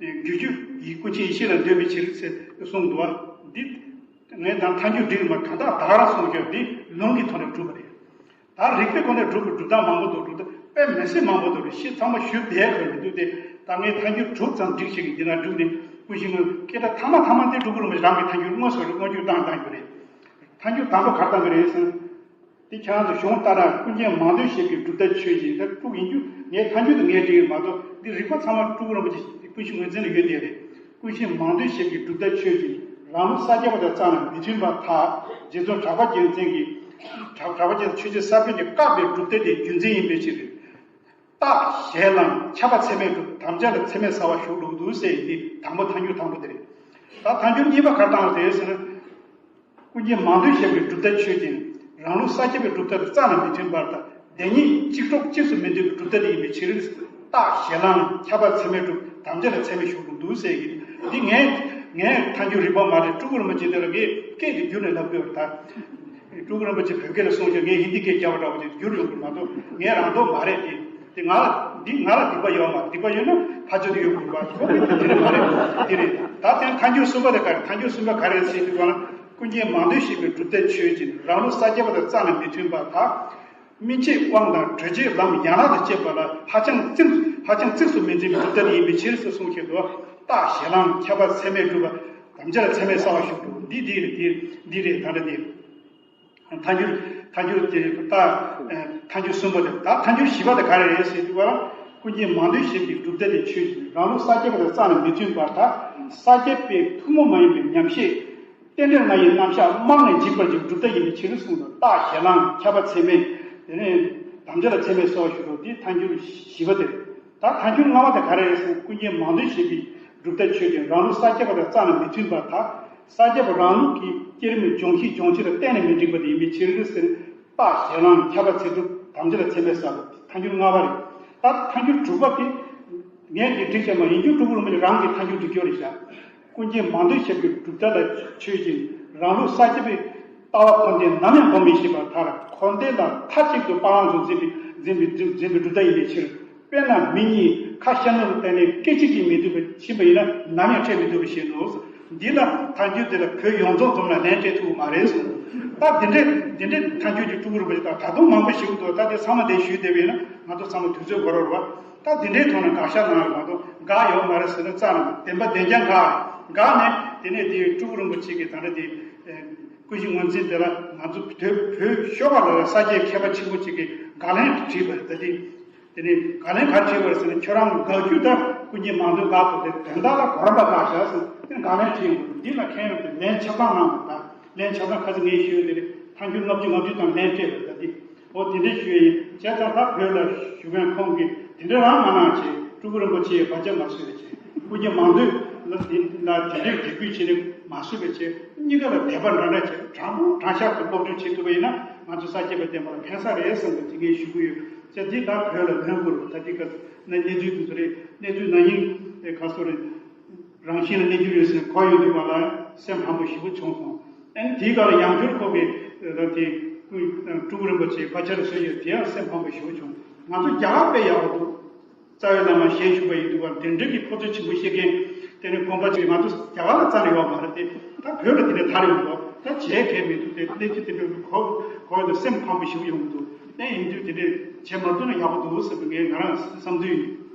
རྒྱུ་རྒྱུ་ཡི་ཀུན་མཁྱེན་ཡེ་ཤེས་ལ་འདོད་པའི་ཕྱིར་ཟེར་གསུངས་འདུག་བ། འདི་ངས་ད་ཐལ་འགྱུར་འགྲིག་མ་གང་དག་དག་ར་གསུངས་ཀྱང་འདི་ལུང་གི་ཐོག་ནས་གྲུབ་པ་རེད། ད་རིགས་པའི་སྒོ་ནས་སྒྲུབ་པའི་སྒྲུབ་སྟངས་མང་པོ་འདུག་སྒྲུབ་སྟངས་དཔེ་མི་སྲིད་མང་པོ་འདུག་ཤེས་ཚང་མ་ཞུ་བསྡད་དགོས་མི་འདུག་སྟེ། ད་ངས་ཐལ་འགྱུར་དྲུག་ཙམ་སྒྲིག་བྱེད་ཀྱི་འདི་ན་འགྲིག་ནས་ཀུན་ཤེས་དངོས་སྐད་གྲགས་ཐ་མ་ཐ་མ་འདི་སྤྲུལ་སྐུ་རིན་པོ་ཆེ་རང་གི་ཐལ་འགྱུར་དངོས་སུ་མངོན་གྱུར་བཏང་བཏང་རྒྱུ་རེད། ཐལ་འགྱུར་དང་པོ་ག་རེ་བཏང་གི་རེད་ཟེར་ན། དེ་ཁྱེད་རང་ཚོ་གཞུང་ལྟར་ན་ཀུན་མཁྱེན་མང་ཐོས་ཞེས་པའི་སྒྲུབ་ཐབས་ཆོས་ཅན། ད་དྲུག་ཡིན་རྒྱུ་ངས་ཐལ་འགྱུར་དུ་ངས་བྲིས་ཡོད་མ་གཏོགས་འདི་རིགས་པ་ཚང་མ་སྤྲུལ་སྐུ་རིན་པོ་ཆེ་ཀུན་ཤེས་ངོས་འཛིན་ལ་ཡོད་དེ་རེད། ཀུན་མཁྱེན་མང་ཐོས་ཞེས་པའི་སྒྲུབ་ཐབས་ཆོས་ཅན། རང་ལུགས་ས་སྐྱ་པ་དང་རྩ་ནས་མི་མཐུན་པར་ཐལ། རྗེ་བཙུན་གྲགས་པ་རྒྱལ་མཚན་གྱིས། གྲགས་གྲགས་པ་རྒྱལ་མཚན་ཆོས་རྗེ་ས་པཎ་གྱིས་བཀག་པའི་སྒྲུབ་ཐབས་དེ་རྒྱུ་མཚན་ཡིན་པའི་ཕྱིར། རྟགས་གཞན་ལའང་ཁྱབ་པ་ཚད་མས་གྲུབ། དམ་བཅའ་ལ་ཚད་མས་གསལ་བ་ཞུགས་ལུགས་འདུག་ཟེར་ཡིན་ཏེ། དང་པོ་ཐལ་འགྱུར་དང་པོ་དེ་རེད། ད་ཐལ་འགྱུར་གཉིས་པ་ག་རེ་བཏང་བ་རེད་ཟེར་ན། ཀུན་མཁྱེན་མང་ཐོས་ཞེས་པའི་སྒྲུབ་ཐབས་ཆོས་ཅན། རང་ལུགས་ས་སྐྱ་པའི་སྒྲུབ་ཐབས་དང་རྩ་ནས་མི་མཐུན་པར་ཐལ། བདེན་གཉིས་གཅིག་གྲོགས་གཅིག་སུ་མི་འདུས་པའི་སྒྲུབ་ཐབས་དེ་ཡིན་པའི་ཕྱིར། རྟགས་གཞན་ལའང་ཁྱབ་པ་ཚད་མས་གྲུབ། དམ་བཅའ་ལ་ཚད་མས་ཞུགས་ལུགས་འདུག་ཟེར་གྱི། འདི་ངས་ངས་ཐལ་འགྱུར་རིགས་པ་མ་རེད། སྤྲུལ་སྐུ་རིན་པོ་ཆེ་འདི་ལ་ངས་སྐད་དེ་བསྒྱུར་ནས་ལབ་དགོས་པ་རེད་ད། སྤྲུལ་སྐུ་རིན་པོ་ཆེ་བོད་སྐད་ལ་གསུངས་ཤག་ངས་ཧིན་དི་སྐད་རྒྱབ་པ་འདྲ་པོ་ཅིག་བསྒྱུར་ཡོང་གི་མ་གཏོགས་ངས་རང་རྟོགས་མ་རེད་དེ། དེ་ང་ལ་འདི་ང་ལ་སྡིག་པ་ཡོད་མ་རེད། སྡིག་པ་ཡོད་ན་ཕར་ཚུར་དུ་ཡོད་དགོས་པ་ཞིག་དེ་རེད་མ་རེད། དེ་རེད། ད་དེ་ཐལ་འགྱུར་གསུམ་པ་དེ་ག་རེ། ཐལ་འགྱུར་གསུམ་པ་ག་རེ་ཟེར་དུས་ག་ལ། ཀུན་མཁྱེན་མང་ཐོས་ཞེས་པའི་སྒྲུབ་ཐབས་ཆོས་ཅན། རང་ལུགས་ས་སྐྱ་པ་དང་རྩ་ནས་མི་མཐུན་པར་ཐལ། སྨིན་བྱེད་དབང་དང་གྲོལ་བྱེད་ལམ་ཡན་ལག་དང་བཅས་པ་ལ་ཧ་ཅང་གཙིགས་ཧ་ཅང་གཙིགས་སུ་མི་འཛིན་པའི་སྒྲུབ་ཐབས་ཡིན་པའི་ཕྱིར་ཟེར་གསུངས་ཤིང་འདུག་རྟགས་གཞན་ལའང་ཁྱབ་པ་ཚད་མས་གྲུབ་པ། དམ་བཅའ་ལ་ཚད་མས་གསལ་བ་ཞུགས་འདུག་འདི་འདི་རེད། འདི་འདི་རེད། ད་ལྟ་འདི། ཐལ་འགྱུར་ཐལ་འགྱུར་དེ་རྟགས་ཐལ་འགྱུར་གསུམ་པ་དེ། ད་ཐལ་འགྱུར་བཞི་པ་དེ་ག་རེ་རེད་ཟེར་དུས་ག་ལ། ཀུན་མཁྱེན་མང་ཐོས་ཞེས་པའི་སྒྲུབ་ཐབས་དེ་ཆོས་ཅན། རང་ལུགས་ས་སྐྱ་པ་དང་རྩ་ནས་མི་མཐུན་པར་ཐལ། ས་སྐྱ་པའི་ཐུན་མོང་མ་ཡིན་པའི་ཉམས་བཞེས། རྟེན་འབྲེལ་ལྔ་ཡི་རྣམ་གཞག་རྨང་ནས་འཇིག་པར་བྱེད་སྒྲུབ་ཐབས་ཡིན་པའི་ཕྱིར་གསུངས་དང་། རྟགས་གཞན་ལའང་ཁྱབ་པ་ཚད་མས། དེ་ནས་དམ་བཅའ་ལ་ཚད་མས་གསལ་བ་ཞུགས་ལུགས། འདི་ཐལ་འགྱུར་བཞི་པ་དེ་རེད། ད་ཐལ་འགྱུར་ལྔ་པ་དེ་ག་རེ་རེད་ཟེར་ན། ཀུན་མཁྱེན་མང་ཐོས་ཞེས་པའི་སྒྲུབ་ཐབས་ཆོས་ཅན། རང་ལུགས་ས་སྐྱ་པ་དང་རྩ་ནས་མི་མཐུན་པར་ཐལ། ས་སྐྱ་པ་རང་ལུགས་ཀྱི་སྐྱེ་རིམ་སྦྱོང་གཞི་སྦྱོང་བྱེད་ལ་བརྟེན་ནས་མི་འགྲིག་པ་དེ་ཡིན་པའི་ཕྱིར་ཟེར། རྟགས་གཞན་ལའང་ཁྱབ་པ་ཚད་གྲུབ། དམ་བཅའ་ལ་ཚད་མས་གསལ་ལུགས། ཐལ་འགྱུར་ལྔ་པ་རེད། ད་ཐལ་འགྱུར་དྲུག་པ་དེ་ངས་འདི་བསྒྲིགས་བྱས་མ་ཡིན་རྒྱུ། སྤྲུལ་སྐུ་རིན་པོ་ཆེ་རང་གིས་ཐལ་འགྱུར་བསྒྲིགས་ཡོད་རེད་ཤག་ཀུན་མཁྱེན་མང་ཐོས་ཞེས་པའི་སྒྲུབ་ཐབས་ལ་ཆོས་ཅན། རང་ལུགས་ས་སྐྱ་པའི་ལྟ་བ་འཁོར་འདས་ནམ་ཡང་སྒོམ་མི་ཤེས་པར་ཐལ། འཁོར་འདས་ལ་མཐའ་གཅིག་ཏུ་སྤང་བླང་དུ་འཛིན་པའི་འཛིན་པའི་འཛིན་པའི་སྒྲུབ་ཐབས་ཡིན་པའི་ཕྱིར། དཔེར་ན་མི་གཉིས་ཁ་ཤར་ནུབ་ལ་བལྟས་ནས་སྐད་ཅིག་གིས་མི་སྡུག་པར་ཕྱིན་པ་ཡིན་ན་ནམ་ཡང་འཕྲད་མི་ཐུབ་པ་བཞིན་དུ། འདི་ལ་ཐལ་འགྱུར་འདི་ལ་བོད་ཡོངས་རྫོགས་འཛོམས་ན་ལན་སྤྲད་ཐུབ་ཀྱི་མ་རེད་གསུངས། ད་འདི་འདྲའི་འདི་འདྲའི་ཐལ་འགྱུར་གྱི་སྤྲུལ་སྐུ་རིན་པོ་ཆེ་དང་ད་དུང་མང་པོ་ཞིག་འདུག་ད་དེ་ཚང་མ་འདིར་ཞུས་བསྡད་པ་ཡིན་ན་ང་ཚོ་ཚང་མ་དུས་ཚོད་འགོར་བ་རེད་བ། ད་འདི་འདྲའི་ཐོག་ནས་དགག་བཞག་གནང་ཡོད་མ་གཏོགས། དགག་ཡོད་མ་རེད་ཟེར་ན་རྩ་ནས་བདེན་པ་བདེན་རྐྱང་དགག་དགག་ནས་དེ་ནས་དེ་སྤྲུལ་སྐུ་རིན་པོ་ཆེ་གི་ད་ལྟ་དེ་ཀུན་གཞི་ངོས་འཛིན་དེ་ལ་ང་ཚོ་བོད་བོད་ཤོག་ཁག་ལ་ས་སྐྱའི་མཁས་པ་ཆེན་པོ་ཅིག་གིས་དགག་ལན་བྲིས་པ་རེད། ད་དེ་དེ་ནས་དགག་ལན་ག་བྲིས་པ་རེད་ཟེར་ན། ཁྱོད་རང་དགག་རྒྱུ་ད་ཀུན་གཞི་མང་ཐོས་དགག་དགོས་ཏེ་དོན་དག་ལ་གོ་རམས་པ་དགག་བཞག་ཟེར་དེ་དགག་ལན་བྲིས་ཡོང་གི་འདུག་འདི་ལ་མཁྱེན་ཡོང་དེ་ལན་ཆ་ཚང་གནང་བ་དང་། ལན་ཆ་ཚང་ཁ་སང་ངས་ཞུས་དེ་རེད། ཐལ་འགྱུར་ལྔ་བཅུ་ང་བཅུ་དང་ལན་སྤྲད་པ་ད་འདི། འོ་དེ་འདྲ་ཞུས་ཡིན། བྱས་ཙང་ད་བོད་ལ་བཞུགས་མཁན་ཁོང་གིས་དེ་འདྲ་རང་མ་གནང་བྱས། སྤྲུལ་སྐུ་རིན་པོ་ཆེའི་བར་ཆད་མ་བཟོས་པ་བྱས། ཀུན་མཁྱེན་མང་ཐོས་ལ་དེ་ལ་དེ་འདྲའི་དད་གུས་བྱས་ནས་མ་བཟོས་པ་བྱས། གཉིས་ཀ་ལ་དད་པ་འདྲ་འདྲ་བྱས། དྲང་པོ་དྲང་བཞག་ཏུ་སློབ་སྦྱོང་བྱེད་ཐུབ་པ་ཡིན་ན་ང་ཚོ་ས་སྐྱ་པའི་བསྟན་པ་ལ་ཕན་ས་རེད་བསམ་པའི་དེ་ངས་ཞུ་གི་ཡོད། བྱས་འདི་ད་བོད་ལ་ལོན་དགོས་རེད། ད་འདི་ག་གནས་གནས་ཚུལ་དེ་ཚོ་རེད། གནས་ཚུལ་ན་ཡིན་ག་སོ་རེད། རང་བཞིན་ལ་གནས་གྱུར་ཡོད་ཟེར་གོ་ཡོང་དུས་པ་ལ་སེམས་ཕམ་པོ་ཞེ་པོ་བྱུང་སོང་། ཨ་ནི་དེའི་སྐབས་ལ་ཡང་བསྐྱར་ཁོ་གིས་ད་དེ་སྤྲུལ་སྐུ་རིན་པོ་ཆེའི་བར་ཆད་བཟོས་ཡོད། དེ་ཡང་སེམས་ཕམ་པོ་ཞེ་པོ་བྱུང་། ང་ཚོ་རྒྱ་གར་དཔེ་ཡག་པོ་འདུག་རྩ་བའི་བླ་མ་ཞལ་བཞུགས་པ་ཡིན་དུས་པ་དེ་འདྲ་གི་ཁོ་ཚོའི་ཆེན་པོ་བཤད་མཁན་དེ་ནི་དགོངས་པ་ཆེ། ང་ཚོ་རྒྱ་གར་ལ་རྩ་ནས་ཡོད་མ་རེད་དེ། ད་བོད་ལ་དེ་འདྲ་དར་ཡོང་འདུག་ད་བྱས་གལ་མི་འདུག་དེ་གནས་ཚུལ་དེ་འདྲ་གོ་གོ་ཡོང་དུས་སེམས་ཕམ་པོ་ཞེ་པོ་ཡོང་གི་འདུག་ཨེ་ཡིན་དུས་དེ་འདྲ་བྱས་མ་ཐུབ་ན་ཡག་པོ་འདུག་ཟེར་བའི་ངས་ང་རང་བསམ་ཚུལ་ཡིན།